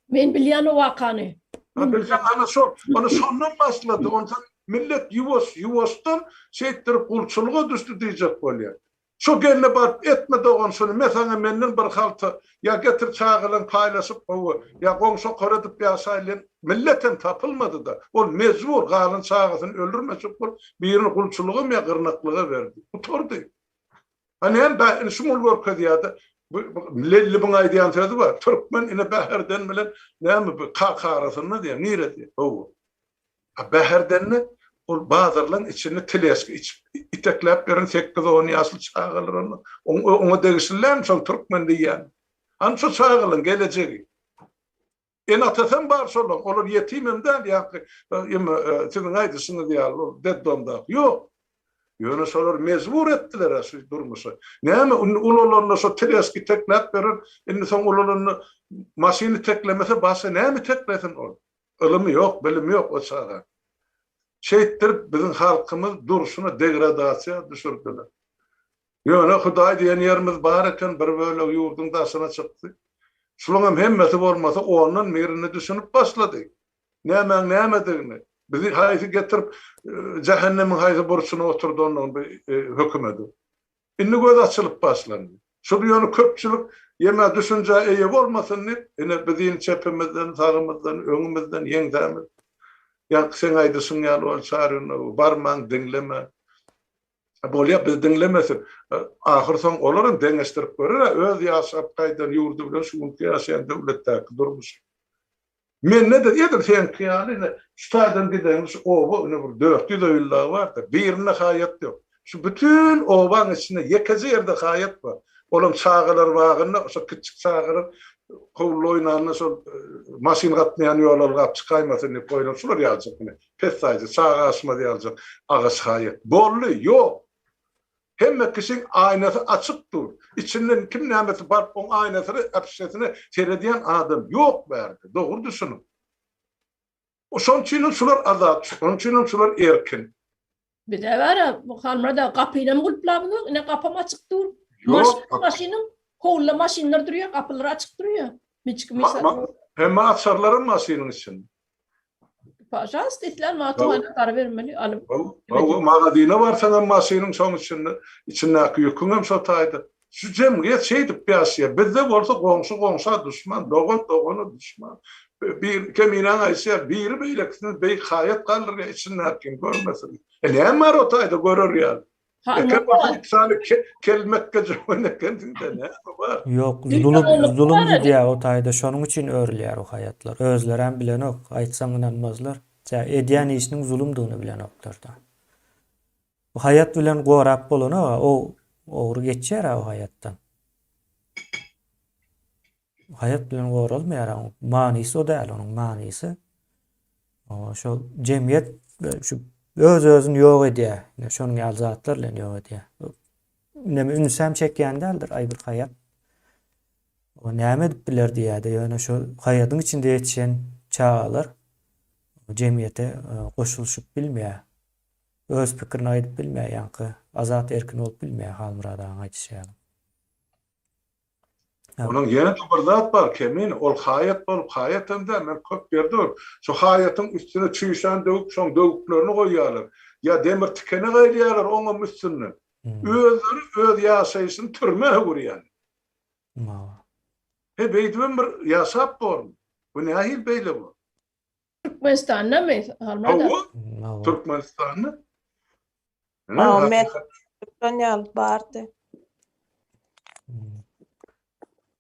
Men bilýän o wakany. Ha bilseň ana şol, ana şondan başlady. Onsoň millet ýuwaş, ýuwaşdan şeýtdirip gulçulyga düşdi diýjek bolýar. Şo gelne baryp etme dogan şuny me saňa menden bir halta ýa getir çagalaň paýlaşyp gowy ýa goňşy okar edip ýaşaýly milletem tapylmadyda ol mejbur galan çagasyny öldürmejek bolup birini gulçulygam ýa gyrnaklyga berdi gutardy. Ha näme bä indi şuňa görkezýärde bu Lellibiň aýdýan sözi bar türkmen ine Bäherden bilen näme bu kaka arasynda diýýär nire diýýär hawa. A Bäherdende ol bazarlaň içinde teleska içip itekläp ýören sekiz-on ýaşly çagalar onda oňa degişli dälmi şol türkmen diýýän. Hany şo çagalaň gelejegi. Ene-atasam bar şolaň, olar ýetimem däl ýaňky eme siziň aýdyşyňyz ýaly ol detdomdaky. Ýok. Ýöne şolar mejbur etdiler-ä şu durmuşa. Näme indi ulalanda şo teleska itekläp berer, indi soň ulalanda maşyn iteklemese başga näme iteklesin ol? Ylymy ýok, bilimi ýok o çaga. Şeýtdirip biziň halkymyz durşuna degradasiýa düşürdiler. Ýöne Hudaý diýen ýerimiz bar eken bir bölegi ýurduň daşyna çykdy. Şulaňam hemmesi bolmasa ondan birini düşünip başlady. Nämäň nämedigini, bizi haýsy getirip jähennemiň haýsy burçuna oturdanyny bu hökümediň. Indi göz açylyp başlandy. Şul ýöne köpçülik ýeme düşünjä eýe bolmasyn diýip, ine biziň çepimizden, sagymyzdan, öňümizden, ýeňsämiz. Ýaňky seň aýdyşyň ýaly ol Çaryna barmaň, diňlemäň. Bolýa, biz diňlemesek, ahyr soň olaram deňeşdirip görer-ä öz ýaşap gaýdan ýurdy bilen şu günki ýaşaýan döwletdäki durmuşy. Mende-de edil seňki ýaly ine şu taýdan gideňde şu oba ine bir 400 öýli dagy bardyr. Birinde haýat ýok. Şu bütin obaň içinde ýekeje ýerde haýat bar. Olam çagalar bagynda şo kiçjik çagalar howluda oýnanda şol maşyn gatnaýan ýola ylgap çykaýmasyn diýip goýlan şular ýaljak ine pessaýja çaga aşmaz ýaljak agaç haýat. Boldy, ýok. Hemme kişiň aýnasy açyk dur. Içinden kim nämesi baryp oň aýnasyna, äpişgesine seredýän adam ýok bärde. Dogry düşüniň. Şoň üçinem şular azat, şoň üçinem şular erkin. Bize bara bu Halmyrat aga gapynam gulplabynok, ine gapam açyk dur. Ýok, maşynyň howluda maşynlar durýar, gapylar açyk durýar. Hiç kim Hemme açarlaram maşynyň içinde. Pažalsta islän wagtyň alyp barybermeli alyp. Hawa, magazyna barsaňam maşynyň şoň içinde, içindäki ýüküňem şo taýda. Şu jemgyýet şeýdip ýaşaýar. Bizde bolsa goňşy goňşa duşman, dogan dogana duşman. Bir Keminäň aýdyşy ýaly, biri beýlekisine beýik haýat galdyrýar, içindäkini görmesin. E näme bar o taýda görer ýaly? Eken bolsa iki sany kelmekge jöwen ekensiň-dä, näme bar? Ýok, zulum, zulum gidýär o taýda, şonuň üçin örülýär o haýatlar. Özlerem bilenok, aýtsaň ynanmazlar. Tä edýän işiniň zulumdygyny bilenoklar-da. Bu haýat bilen gorap bolanok-a, o ogry geçýär-ä o haýatdan. Haýat bilen goralmaýar, manysy o däl, onuň manysy şol jemgyýet şu öz-özüni ýok edýär. Ine şonuň ýaly zatlar bilen ýok edýär. Näme ünsem çekýän däldir, aý bir haýat. O näme edip biler diýýär-de, ýöne şo haýadyň içinde ýetişen çagalar jemgyýete goşulyşyp bilmeýär. Öz pikirini aýdyp bilmeýär, ýaňky azat erkin bolup bilmeýär Halmyrat agaň aýdyşy ýaly. Onuň ýene-de bir zat bar, Kemine, ol haýat bolup, haýat hem däl, men köp ýerde görüp, şo haýatyň üstüne çüýşäni döwüp, şoň döwüklerini goýýarlar. Ýa demir tikenek aýlaýarlar oňam üstünden. Özleri öz ýaşaýşyny türmä öwürýärler. He, beýdibem bir ýaşap bormy? Bu nähili beýle bor? Türkmenistandamy? Hawa, Türkmenistanda. Hawa, men ýaly bardy.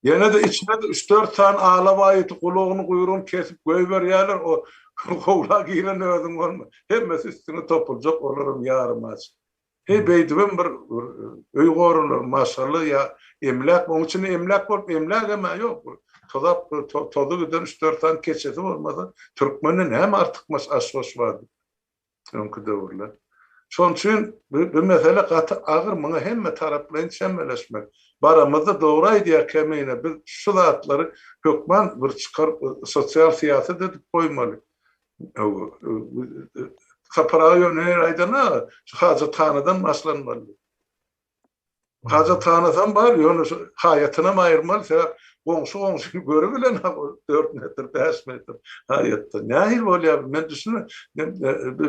Ýene-de içine-de üç-dört sany alabaý iti gulagyny, guýrugyny kesip goýberýärler, o howla giren özüň bolma. Hemmesi üstüňe topuljak, olaram ýarym aç. Heý, beýdibem bir öý goralar, maşgala ýa emläk, oň içinde emläk bolup, emlägem-ä ýok. Tozap, tozy giden üç-dört sany keçesi bolmasa, türkmende näme artykmaç aş-goş bardy öňki döwürler. Şonuň üçin bu mesele gaty agyr, muňa hemme taraplaýyn çemeleşmek. Baramyzda dogry aýdýar Kemine, biz şu zatlary hökman bir çykaryp, sosial syýasat edip goýmaly. Sapar aga ýöne ýere aýdan-a, şu hajathanadan başlanmaly. Hajathanasam bar, ýöne şu haýatynam aýyrmaly, sebäp goňşy goňşyny görübilen 4 metr, 5 metr haýatda. Nähili bolýar, men düşünme,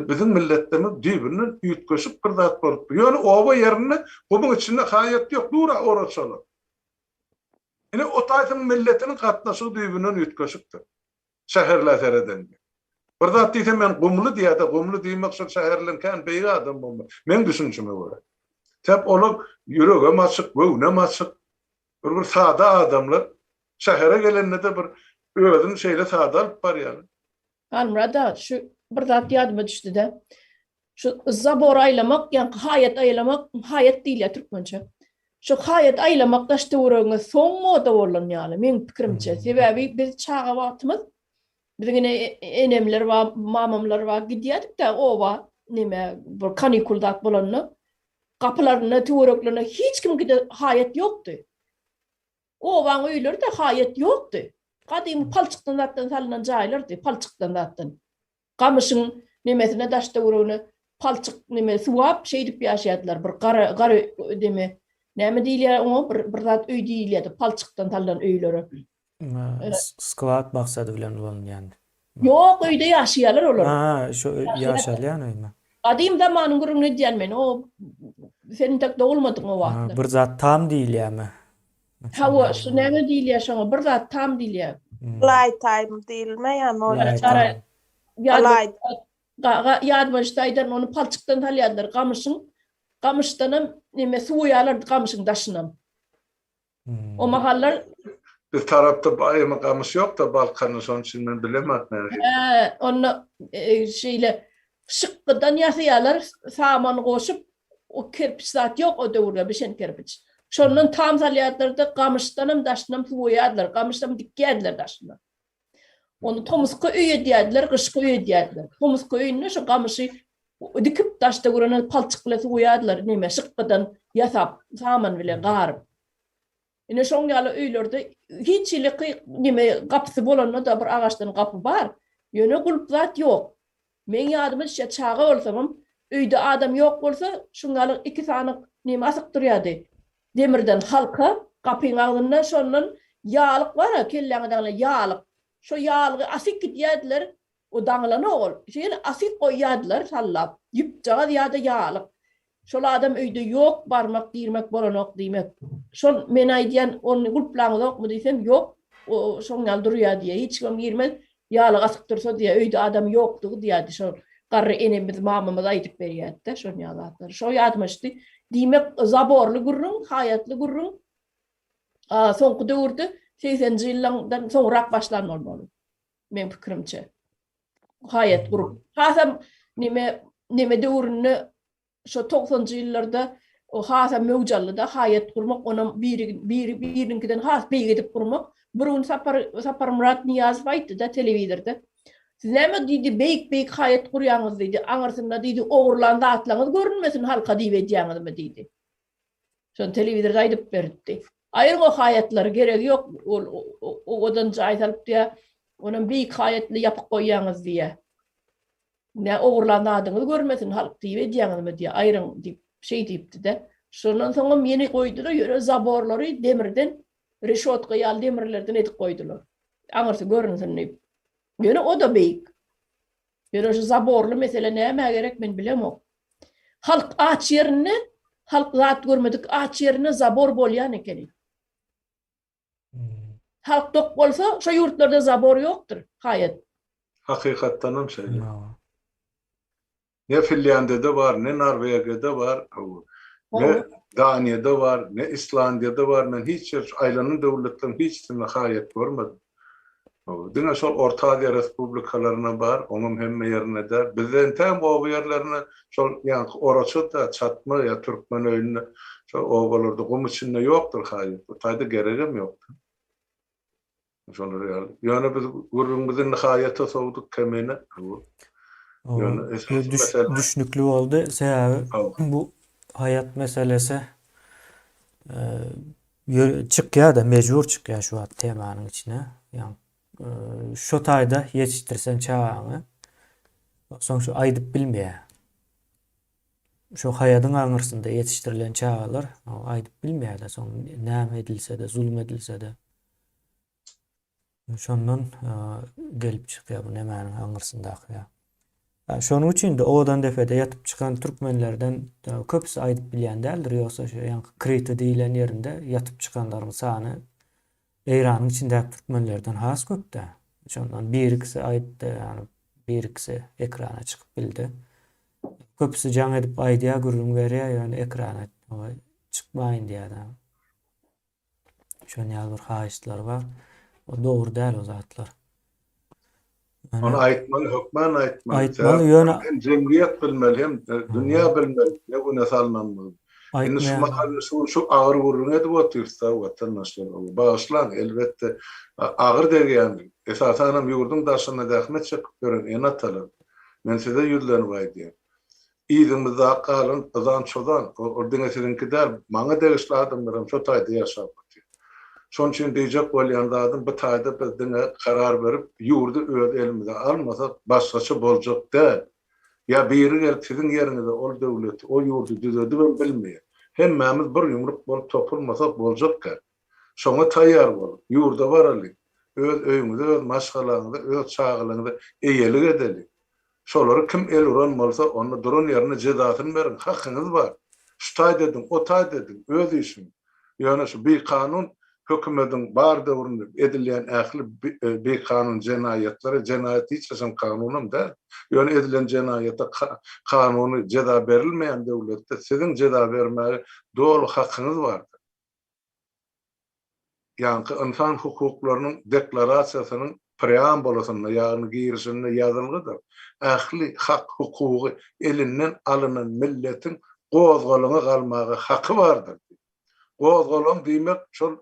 biziň milletlerimiz düýbünden üýtgeşik bir zat bolup. Ýöne oba ýerinde gumuň içinde haýat ýok, dur-a oraçalar. Ine, o taýsyň milletiniň gatnaşygy düýbünden üýtgeşikdir. Şäherlä seredende. Bir zat diýsem men gumly diýýärde, gumly diýmek şol şäherliň kän beýik adam bolmak. Meň düşünişime görä. Sebäp olar ýüregem açyk, göwnem açyk. Bir bir sada adamlar. Şähere gelende-de bir özüni şeýle sada alyp barýarlar. Halmyrat aga, şu bir zat ýadyma düşdi-de. Şu zabor aýlamak, ýaňky haýat aýlamak, haýat diýilýär türkmençe. Şu haýat aýlamak daş töweregiňe soň moda bolan ýaly, meň pikirimçe. Sebäbi biz çaga wagtymyz biziň ene enemler bar, mamamlar bar, gidýärdik-de oba, neme, bir kanikul zat bolanda, gapylarynda, töwereklerinde hiç kimiňkide haýat ýokdy. Obaň öýleri-de haýat ýokdy. Gadymy palçykdan zatdan salnan jaýlardy, palçykdan zatdan. Gamyşyň nemesine daş-töweregine palçyk neme suwap şeýdip ýaşaýardylar. Bir gara gara neme näme diýilýär oňa bir bir zat öý diýilýärdi palçykdan salnan öýlere. Sklad maksady bilen ulanylýan. Ýok öýde ýaşaýarlar olar. Ha, şu ýaşalýan öými? Gadym zamanyň gürrüňini edýän men. O sen entek dogulmadyň o wagtlar. Bir zat tam diýilýärmi? Hawa, şu näme diýilýär şoňa? Bir zat tam diýilýär. Fly time diýilmeýärmi ol? Ýadyma düşdi aýdaryn, ony palçykdan salýardylar, gamyşyň. Gamyşdanam neme suwaýarlardy gamyşyň daşynam. O mahallar Biz tarapda baýamy gamyş ýok-da Balkanda, şonuň üçin men bilemok nähili. Hä, onda şeýle şykgydan ýasaýarlar, saman goşup, o kerpiç zat ýok o döwürde, bişen kerpiç. Şondan tam salýardylar-da, gamyşdanam daşynam suwaýardylar, gamyşam dikýärdiler daşyna. Ony tomusky öý edýärdiler, gyşky öý edýärdiler. Tomusky öýünde şu gamyşy dikip, daşda görene palçyk bilen suwaýardylar, neme, şykgydan ýasap, saman bilen garyp. Ine şoň ýaly öýlerde hiç hili neme gapysy bolanda-da bir agaçdan gapy bar, ýöne gulp zat ýok. Meň ýadyma düşýär, çaga bolsamam, öýde adam ýok bolsa, şuň ýaly iki sany neme asyp durýardy, demirden halka, gapyň agzynda, şondan ýalyk bar-a, kelläňe daňylan ýalyk. Şo ýalygy asyp gidýärdiler, o daňylanok ol. Şeýle asyp goýýardylar sallap, ýüpjagaz ýa-da ýalyk. Şol adam öýde ýok, barmak, girmek bolanok diýmek. Şol men aýdýan, ony gulplaňyzokmy diýsem, ýok, o şoň ýaly durýar diýýär. Hiç kimem girmez, ýalyk asyp dursa diýýär, öýde adam ýokdugy diýýärdi. Şol garry enemiz, mamamyz aýdyp berýärdi-de şol ýaly zatlary. Şo ýadyma düşdi. Diýmek, zaborly gürrüň, haýatly gürrüň soňky döwürde segseninji ýyllardan soňrak başlan bolmaly. Meň pikirimçe. Haýat gurup. Hasam neme neme döwründe şo togsanjy ýyllarda hasam möwç aldy-da, haýat gurmak, onam biri biri biriniňkiden has beýik edip gurmak. Bir gün Sapar Saparmyrat Nyýazow aýtdy-da telewizorda. Siz näme diýdi, beýik-beýik haýat gurýaňyz diýdi, aňyrsynda diýdi, ogurlan zatlaryňyz görünmesin halka diýip edýäňizmi diýdi. Şony telewizorda aýdyp beripdi. Aýryň o haýatlary, geregi ýok, ol owadan jaý salyp diýýär, onam beýik haýatly ýapyk goýýaňyz diýýär. Nä ogurlan zadyňyzy görmesin halk diýip edýäňizmi diýýär, aýryň diýip, şeý diýipdi-de. Şondan soňam ýene goýdular, ýöne zaborlary demirden, reşotka ýaly demirlerden edip goýdular. Aňyrsy görünsin diýip. Ýöne o-da beýik. Ýöne şu zaborly mesele nämä gerek men bilemok. Halk aç ýerinde, halk zat görmedik aç ýerinde zabor bolýan ekeni. Halk dok bolsa, şo ýurtlarda zabor ýokdur, haýat. Hakykatdanam şeýle. Ne Finlýandiýada bar, ne Norwegiýada bar, ne Daniýada bar, ne Islandiýada bar, men hiç ýer şu aýlanan döwletleriň hiçisinde haýat görmedim. Diňe şol Orta Aziýa respublikalarynda bar, oňam hemme ýerinde däl. Bizde entägem oba ýerlerinde şol ýaňky oraça-da, çatma ýa türkmen öýünde şol obalarda gum içinde ýokdur haýat. Bu taýda geregem ýokdur. Şolar ýaly. Ýöne biz gürrüňimizi indi haýata sowduk kemine. Ýöne esasy mesele düşnükli boldy. Sebäbi bu haýat meselesi çykýar-da, mejbur çykýar şu wagt temanyň içine. Ýa şu taýda ýetişdirseň çagaňy, soň şu aýdyp bilmeýär. Şu haýadyň aňyrsynda ýetişdirilen çagalar aýdyp bilmeýär-de, soň näme edilse-de, zulum edilse-de. Şondan gelip çykýar bu nemäniň aňyrsyndaky ýa. Şonuň üçin-de Owadandepede ýatyp çykan türkmenlerden köpüsi aýdyp bilýän däldir, ýogsa şu ýaňky Krita diýlen ýerinde ýatyp çykanlaryň sany Eýranyň içindäki türkmenlerden has köp-dä. Şondan bir-ikisi aýtdy, ýagny bir-ikisi ekrana çykyp bildi. Köpüsi jaň edip aýdýar, gürrüň berýär, ýöne ekrana çykmaýyn diýýär. Şon ýaly bir haýyştlary bar. O dogry däl o zatlar. Ony aýtmaly, hökman aýtmaly. Aýtmaly, ýöne hem jemgyýet bilmeli, hem dünýä bilmeli ne güne salnandygyny. Indi şu mahal şu şu agyr gürrüň edip otyrys-da, watandaşlar. Bagyşlaň, elbetde, agyr degýändir. Esasanam ýurduň daşynda zähmet çekip ýören ene-atalar. Men size ýüzlenip aýdýan. Yzyňyzda galan yzan-çozan, ol diňe siziňki däl, maňa degişli adamlar hem şo taýda ýaşap otyr. Şonuň üçin diýjek bolýan zadym, bu taýda biz diňe karar berip, ýurdy öz elimize almasak, başgaça boljak däl. Ýa biri gelip siziň ýeriňize ol döwleti, o ýurdy düzedibem bilmeýär. Hemmämiz bir ýumruk bolup topulmasak boljak däl. Şoňa taýýar boluň. Ýurda baralyň. Öz öýüňize, öz maşgalaňyza, öz çagalaňyza eýelik edeliň. Şolary kim el uran bolsa, onda duran ýerinde jezasyny beriň. Hakyňyz bar. Şu taýda ediň, o taýda ediň, öz işiňiz. Ýöne şu bikanun hökümediň bar döwründe edilýän ähli bikanun jenaýatlara, jenaýat hiç haçan kanunam däl, ýöne edilen jenaýata kanuny jeza berilmeýän döwletde siziň jeza bermäge doly hakyňyz bardyr. Ýaňky ynsan hukuklarynyň deklarasiýasynyň preambulasynda, ýagny girişinde ýazylgydyr, ähli hak-hukugy elinden alynan milletiň gozgalaňa galmaga haky bardyr diýip. Gozgalaň diýmek şol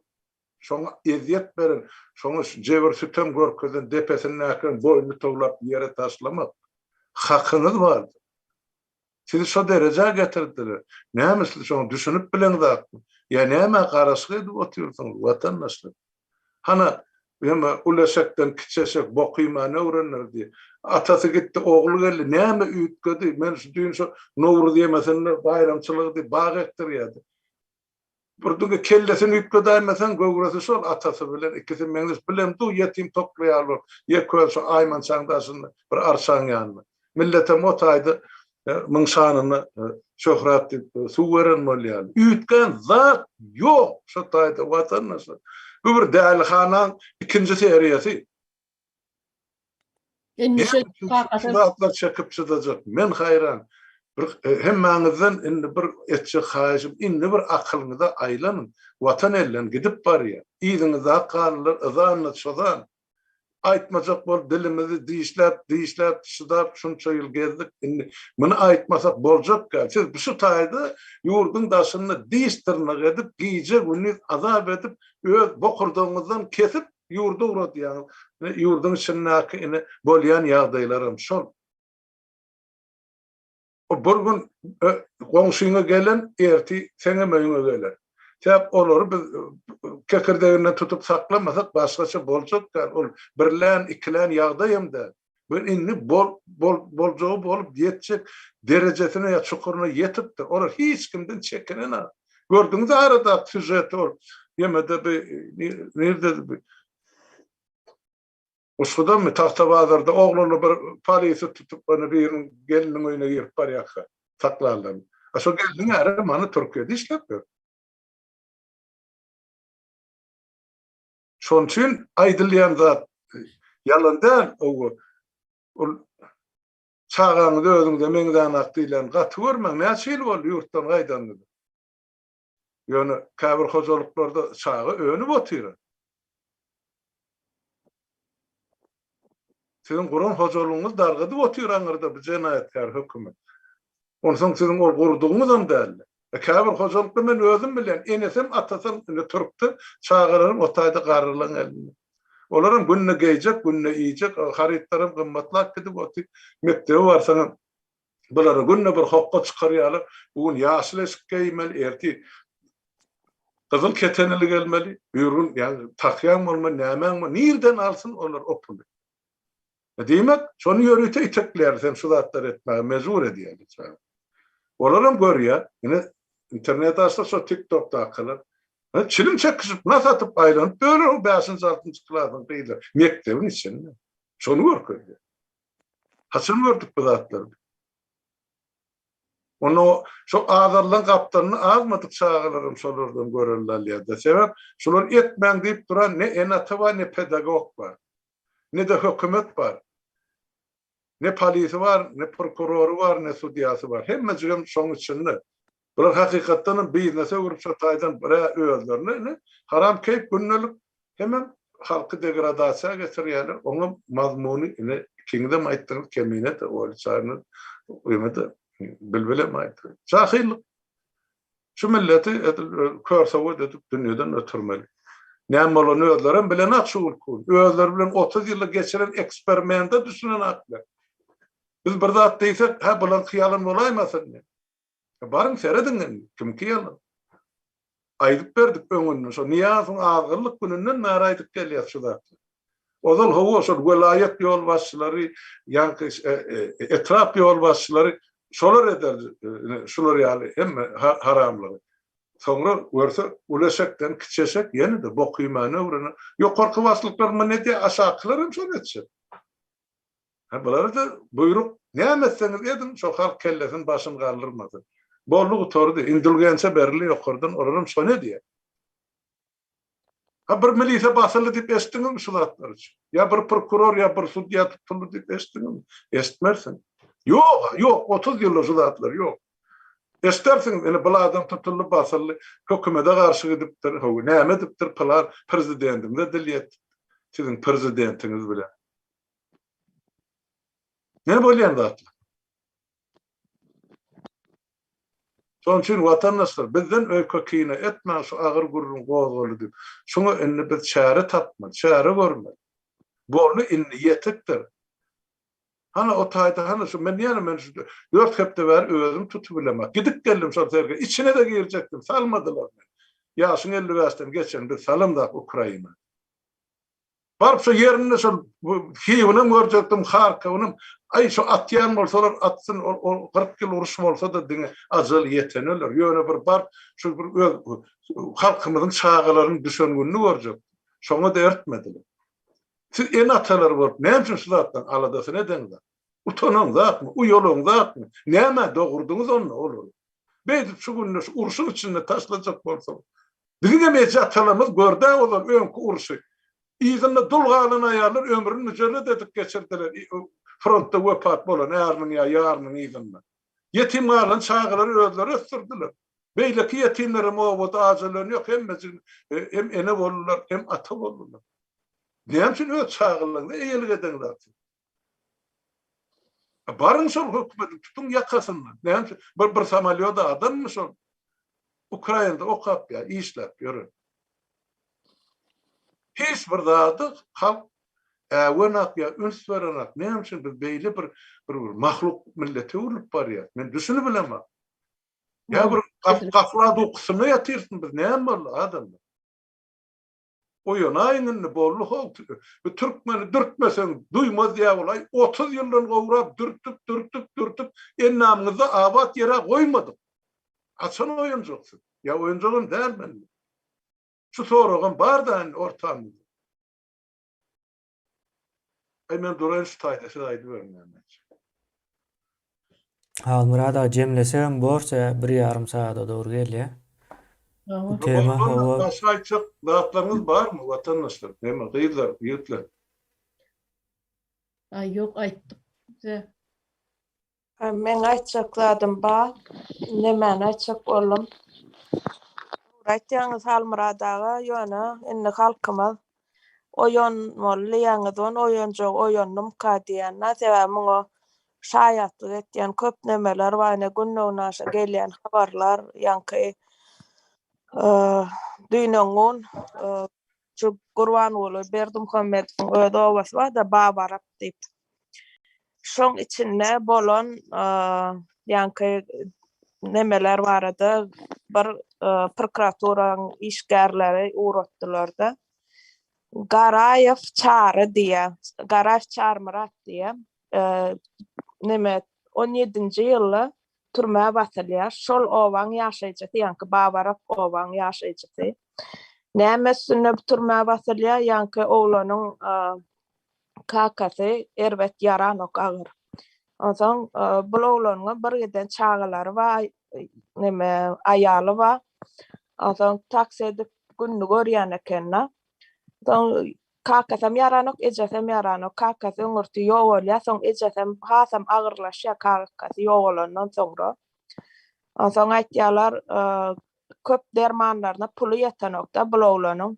şoňa ezýet beren, şoňa jebir-sütem görkezen depesindäkiniň boýnuny towlap ýere taşlamak. Hakyňyz bardyr. Sizi şo derejä getirdiler. Näme siz şoňa düşünip bileňzakmy? Ýa nämä garaşyk edip otyrsyňyz, watandaşlar? Hana, ýöne uly eşekden kiçi eşek bok iýmäni öwrenler diýip. Atasy gitdi, ogly geldi, näme üýtgedi? Men şu düýn şo Nowruz ýemesinde baýramçylygy diýip bag ekdirýärdi. Bir diňe kellesini üýtgedäýmeseň, göwresi şol atasy bilen ikisi meňzeş. Bilem du ýetim tokly ýaly bolup, ýek özi şo aýmançaň daşynda bir arçaň ýanynda. Milletem o taýda myň şanyna şöhrat diýip suw beren bolýarly. Üýtgän zat ýok şo taýda watandaşlar. Bu bir dälihanaň ikinji seriýasy. Indi şu kakasy zatlar çekip çydajak. Men haýran. Bir hemmäňizden indi bir etjek haýyşym indi bir akylyňyza aýlanyň. Watan elden gidip barýar. Yzyňyzdaky galylar yzan-da çozan. Aýtmajak bolup dilimizi dişläp, dişläp, çydap şunça ýyl gezdik. Indi muny aýtmasak boljak däl. Siz şu taýda ýurduň daşynda diş dyrnak edip, gije-gündiz azap edip, öz bokurdagyňyzdan kesip ýurda ugradýaňyz. Ýurduň içindäki ine bolýan ýagdaýlaram şol. O bir gün goňşyňa gelen erti seňem öýüňe geler. Sebäp olary biz kekirdeginden tutup saklamasak başgaça boljak däl. Ol birlän, ikilän ýagdaýam däl. Bu indi bol, bol, boljagy bolup ýetjek derejesine ýa çukuryna ýetipdir. Olar hiç kimden çekinenok. Gördüňiz aradaky sýužeti ol ýemede bir nirde bir Guşgudamy, Tagtabazarda oglanly bir polisi tutup, ony biriniň gelniniň öýüne girip barýarka, saklarlar. A şo gelniň äri mana Türkiýede işläp ýör. Şonuň üçin aýdylýan zat ýalan däl, owo. Ol çagaňyzy özüňize meňzänak diýlen gaty görmäň, näçe ýyl boldy ýurtdan gaýdanyňyza. Ýöne käbir hojalyklarda çaga önüp otyr. Siziň guran hojalygyňyzy dargadyp otyr aňyrda bu jenaýatkär hökümet. Onsoň siziň ol gurdugyňyzam däldi. E käbir hojalykda men özüm bilýän, enesem, atasam indi türkde, çagalaram o taýda garrylaryň elinde. Olaram günde geýjek, günde iýjek, harytlaram gymmatlap gidip otyr. Mekdebe barsaňam Bulara günde bir hokga çykarýarlar. Bu gün ýaşyl eşik geýmeli, ertir gyzyl ketenili gelmeli, bir gün ýa tahýaň bolmaly, nämäň bolmaly, nirden alsyn olar o puly? E, diýmek, şony ýörite itekleýär, sen şu zatlary etmäge mejbur edýär. Olar hem görýär, ine internet açsa şo TikTokdakylar. Çilim çekişip, nas atyp aýlanyp ýörler o 5-nji, 6-njy klasyň gyzlary mekdebiň içinde. Şony görkezýär. Haçan gördük bu zatlary? Onda şo azarlaň gapdalyny azmadyk çagalaram şolardan görelde alýar-da. Sebäp şular etmäň diýip duran ne ene-ata bar, ne pedagog bar. Ne-de hökümet bar. Ne polisi bar, ne prokurory bar, ne sudýasy bar. Hemmejigem şoň içinde. Bular hakykatdan hem biznese öwrüp şo taýdan bir-ä özlerine ine haram keýp gündelik hemem halky degradasiýa getirýärler. Oňam mazmuny ine ikiňizem aýtdyňyz Kemine-de, Oly Çaryna ýene-de Bilbilem aýtdy. Jahyllyk. Şu milleti edil körsowat edip dünýeden ötürmeli. Näme bolanyny özlerem bilenok şu günki gün. Özleri bilen 30 ýylda geçiren eksperimente düşünenoklar. Biz bir zat diýsek, hä bularyňky ýalan bolaýmasyn diýip. Baryň serediň indi, kimki ýalan. Aýdyp berdik öňünden, şo Nyýazowyň azgynlyk gününden bäri aýdyp gelýäs şu zatlary. Ozal hawa şol welaýat ýolbaşçylary, ýaňky e, e, etrap ýolbaşçylary şolar ederdi şular ýaly hemme haramlygy. Soňra görse uly eşekden kiçi eşek ýene-de bok iýmäni öwrener. Ýokarky başlyklar muny edýär, aşakylar hem şony etjek. Hä bulara-da buýruk, näme etseňiz ediň, şo halk kellesini başyny galdyrmasyn. Boldy gutardy, indulgensiýa berildi ýokardan, olaram şony edýär. Ha bir milise basyldy diýip eşitdiňizmi şu zatlar üçin? Ýa bir prokuror ýa bir sudýa tutuldy diýip eşitdiňizmi? Eşitmersiň. Ýok, ýok, 30 ýylda şu zatlar ýok. Eşdersiňiz, ine bul adam tutuldy, basyldy, hökümete garşy gidipdir, how, näme edipdir, pylan, prezidentimize dil ýetipdir. Siziň prezidentiňiz bilen. Ne bolýan zatlar? Şonuň üçin watandaşlar bizden öýke kine etmäň şu agyr gürrüň gozgaly diýip. Şuňa indi biz çäre tapmaly, çäre görmeli. Boldy indi ýetikdir. Hana o taýda hana şu men ýene men şu 4 hepde bäri özüm tutup bilemok. Gidip geldim şol sergä. Içine-de girjekdim, salmadylar meni. Ýaşyň 55-den geçen biz salamzak Ukraina. Baryp şo ýerinde şol Kiýewinem görjekdim, Harkowynam. Aý şo atýan bolsalar atsyn, ol ol 40 ýyl uruş bolsa-da diňe ajal ýeten öler. Ýöne bir baryp şu bir öz halkymyzyň çagalarynyň düşen gününi görjekdim. Şoňa-da ertmediler. Siz ene-atalar bolup näme üçin şu zatlaryň aladasyny edeňzok? Utanaňzakmy, uýalaňzakmy? Nämä dogurdyňyz onda olary? Beýdip şu günde şu urşuň içinde taşlajak bolsaň. Biziňem eje-atalarymyz gördä ozal öňki urşy. Yzynda dul galan aýallar ömrüni müjerret edip geçirdiler frontda wepat bolan äriniň ýa ýarynyň yzynda. Ýetim galan çagalary özleri ösdürdiler. Beýleki ýetimlerem obada aç ölen ýok, hemmejigi hem ene boldular, hem ata boldular. Näme üçin öz çagalaryňyza eýelik edeňzok siz? Baryň şol hökümeti tutuň ýakasyndan. Näme üçin bir bir samolýoda adammy şol? Ukrainada okap ýa işläp ýören. Hiç bir zady halk äwenak ýa üns berenak. Näme üçin biz beýle bir bir mahluk millete öwrülip barýas? Men düşünip bilemok. Ýa bir gaflat ukusynda ýatyrsyn biz näme boldy adamlar? Oýanaýyň indi boldy how bu türkmeni dürtmeseň duýmaz diýä bolaý 30 ýyldan gowrak dürtüp dürtüp dürtüp endamyňyzda abat ýere goýmadyk. Haçan oýanjaksyz? Ýa oýanjagam däl mende. Şu soragam bar-da indi ortamyzda. Aý men duraýyn şu taýda siz aýdyberiň näme aýtjak. Halmyrat aga jemlesegem borsa bir ýarym sagada dogry gelýä. Bu tema hawa. Başga aýtjak zatlaryňyz barmy watandaşlar? Neme gyzlar, ýigitler? Aý ýok aýtdyk bize. Meň aýtjak zadym bar. Nemäni aýtjak boldum. Dogry aýtýaňyz Halmyrat aga, ýöne indi halkymyz oýanmaly diýýäňiz, ony oýanjagy oýandymyka diýýän-dä. Sebäbi muňa şaýatlyk etýän köp nemeler bar, ine günde-günaşa gelýän habarlar, ýaňky düýn-öňňun Şu Gurbanguly Berdimuhamedowyň öz obasy bar-da, Babarap diýip. Şoň içinde bolan ýaňky nemeler barada bir prokuraturanyň işgärleri ugratdylar-da. Garaýew Çary diýýär. Garaýew Çarymyrat diýýär. Neme, on ýedinji ýylda türmä basylýar. Şol obaň ýaşaýjysy, ýaňky Babarap obaň ýaşaýjysy. Näme üstünde bu türmä basylýar? Ýaňky oglanyň kakasy erbet ýaranok agyr. Onsoň bul oglanyň bir giden çagalary bar, neme aýaly bar. Onsoň taksi edip gününi görýän eken-de. Soň kakasam ýaranok, ejesem ýaranok. Kakasy öňürti ýogalýar, soň ejesem hasam agyrlaşýar kakasy ýogalandan soňra. Onsoň aýtýarlar, köp dermanlaryna puly ýetenokda bul oglanyň.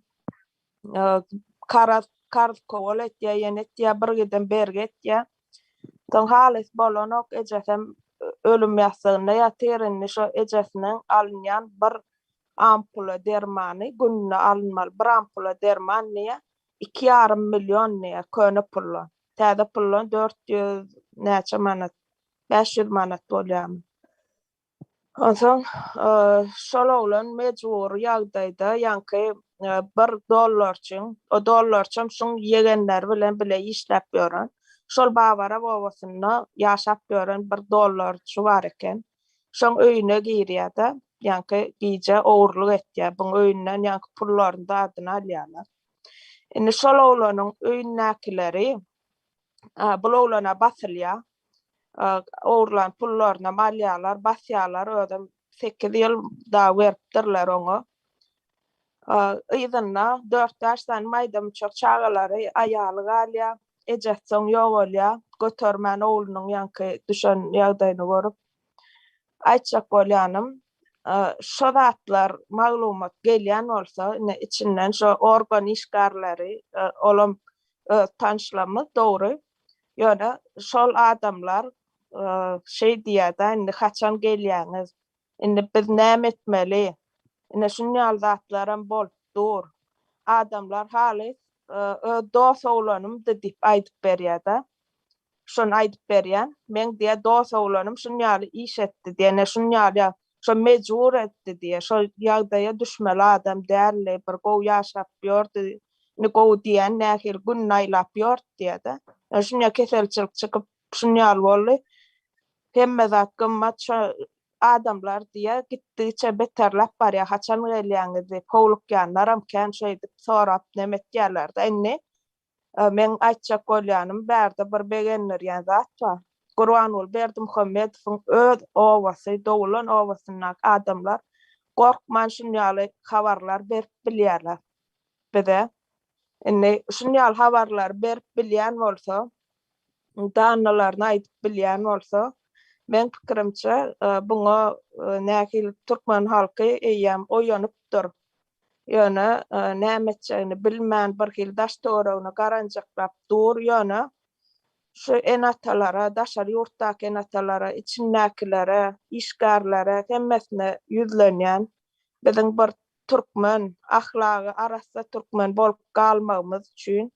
Karaz karz kowal etýär, ýene etýär, bir giden bergi etýär. Soň halys bolanok, ejesem ölüm ýassygynda ýatyr, indi şo ejesiniň alynýan bir ampula dermany gününe alynmaly bir ampula derman diýýär, 2,5 million diýýär köne puldan. Täze puldan 400 näçe manat, 500 manat bolýarmy. Onsoň şol oglan mejbury ýagdaýda ýaňky bir dollarçyň, o dollarçam şuň ýegenleri bilen bile işläp ýören, şol Babarap obasynda ýaşap ýören bir dollarçy bar eken. Şoň öýüne girýär-de, ýaňky gije ogurlyk etýär. Buň öýünden ýaňky pullaryny zadyny alýarlar. Indi şol oglanyň öýündäkileri bul oglana basylýar. Ogurlan pullarynam alýarlar, basýarlar, özem sekiz ýyl dagy beripdirler oňa. Yzynda dört-bäş sany maýda-myçak çagalary, aýaly galýar. Ejesi soň ýogalýar, götermän oglunyň ýaňky düşen ýagdaýyny görüp. Aýtjak bolýanym, şo zatlar maglumat gelýän bolsa, ine içinden şo organ işgärleri, olam öz tanyşlarymyz dogry, Ýöne şol adamlar şeý diýýär-dä, indi haçan gelýäňiz? Indi biz näme etmeli? Ine şuny ýaly zatlaram bolup dur. Adamlar halys öz dos oglanymdy diýip aýdyp berýär-dä. Şony aýdyp berýän. Meň diýýär dos oglanym şuny ýaly iş etdi diýýär. Ine şuny ýaly şo mejbur etdi diýýär. Şo ýagdaýa düşmeli adam däldi. Bir gowy ýaşap ýördi. Indi gowy diýýän nähili gününi aýlap ýördi diýýär-de. Ýöne şunýa keselçilik çykyp, şunýaly boldy. Hemme zat gymmat, şo adamlar diýýär, gitdigiçe beterläp barýar, haçan gelýäňiz diýip, howlukýanlaram kän şeýdip sorap neme etýärler-de. Indi meň aýtjak bolýanym bärde bir begendirýän zat bar. Gurbanguly Berdimuhamedowyň öz obasy, doglan obasyndaky adamlar gorkman şunýaly habarlar berip bilýärler. bize. Indi şuny ýaly habarlary berip bilýän bolsa, danylaryny aýdyp bilýän bolsa, Meň pikirimçe, buňa nähili türkmen halky eýýäm oýanypdyr. Ýöne näme etjegini bilmän birhili daş-töweregine garanjaklap dur. Ýöne şu ene-atalara, daşary ýurtdaky ene-atalara, içindäkilere, işgärlere hemmesine ýüzlenýän. Biziň bir türkmen, ahlagy arassa türkmen bolup galmagymyz üçin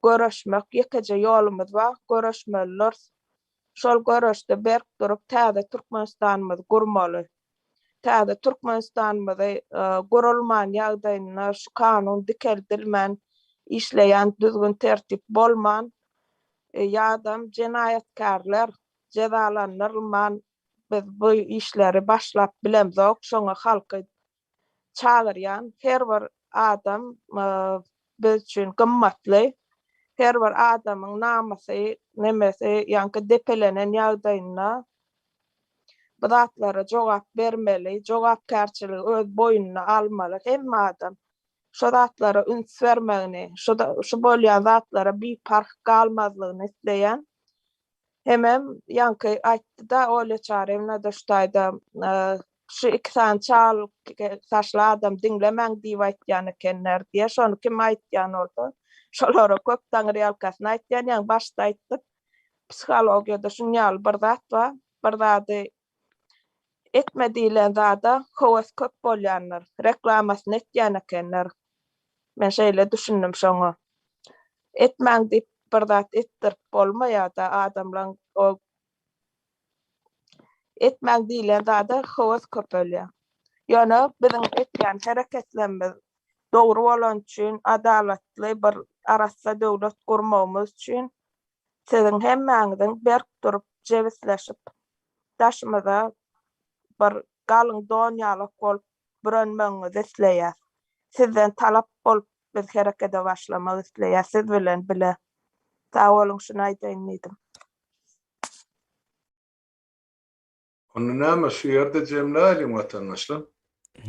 göreşmek ýekeje ýolumyz bar, göreşmelidiris. Şol göreşde berk durup täze Türkmenistanymyzy gurmaly. Täze Türkmenistanymyzy gurulman ýagdaýynda şu kanun dikeldilmän işleýän düzgün-tertip bolman ýadam jenaýatkärler jezalandyrylman biz bu işleri başlap bilemzok şoňa halky çagyrýan her bir adam biz üçin gymmatly. Her bir adamyň namysy, nemesi ýaňky depelenen ýagdaýynda bu zatlara jogap bermeli, jogapkärçiligi öz boýnuna almaly hemme adam. Şo zatlara üns bermegini, şu bolýan zatlara biparh galmazlygyny isleýän. Hemem ýaňky aýtdy-da Olýa Çaryýewna-da şu taýda şu iki sany çal saçly adam diňlemäň diýip aýtýan ekenler diýýär. Şony kim aýtýan bolsa, şolara köp taňryýalkasyn aýtýan. Ýaňy başda aýtdyk, psihologiýada şuny ýaly bir zat bar. Bir zady etme diýlen zada höwes köp bolýandyr. Reklamasyny etýän ekenler. Men şeýle düşündim şoňa. Etmäň diýip bir zat etdirip bolmaýar-da adamlaň o etmäň diýlen zada höwes köpelýär. Ýöne biziň etýän hereketlerimiz dogry bolany üçin, adalatly bir arassa döwlet gurmagymyz üçin siziň hemmäňiziň berk durup jebisleşip daşymyza bir galyň don ýalak bolup bürenmegiňizi isleýäs. Sizden talap bolup biz herekede başlamak isleýäs siz bilen bile. Sag boluň şuny aýdaýyn diýdim. Onda näme şu ýerde jemläýeliň watandaşlar.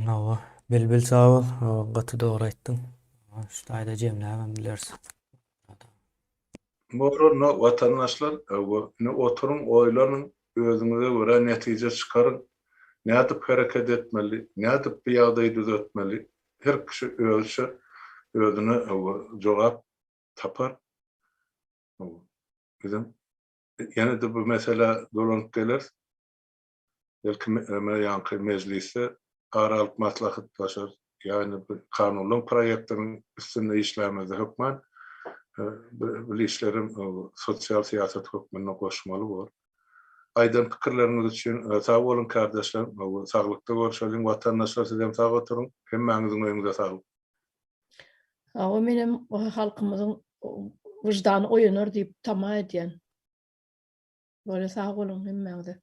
Hawa, Bilbil sag bol, hawa gaty dogry aýtdyň. Şu taýda jemläbem bileris. Bor onda watandaşlar, hawa, indi oturyň oýlanyň, özüňize görä netije çykaryň. Nädip hereket etmeli, nädip bu ýagdaýy düzetmeli, her kişi özüçe özüne hawa jogap tapar. Hawa, bizem ýene-de bu meselä dolanyp geleris. Belki ýaňky mejlisde ara alyp maslahatlaşarys. Ýagny bu kanunlaryň proýektiniň üstünde işlämizde hökman bu işlerem sosial syýasat hökmünde goşmaly bor. Aýdan pikirleriňiz üçin sag boluň kärdeşler. Saglykda görşeliň. Watandaşlar sizem sag oturyň. Hemmäňiziň öýüňize saglyk. Hawa menem halkymyzyň wyždany oýanar diýip tama edýän. Bolýa sag boluň hemmäňize.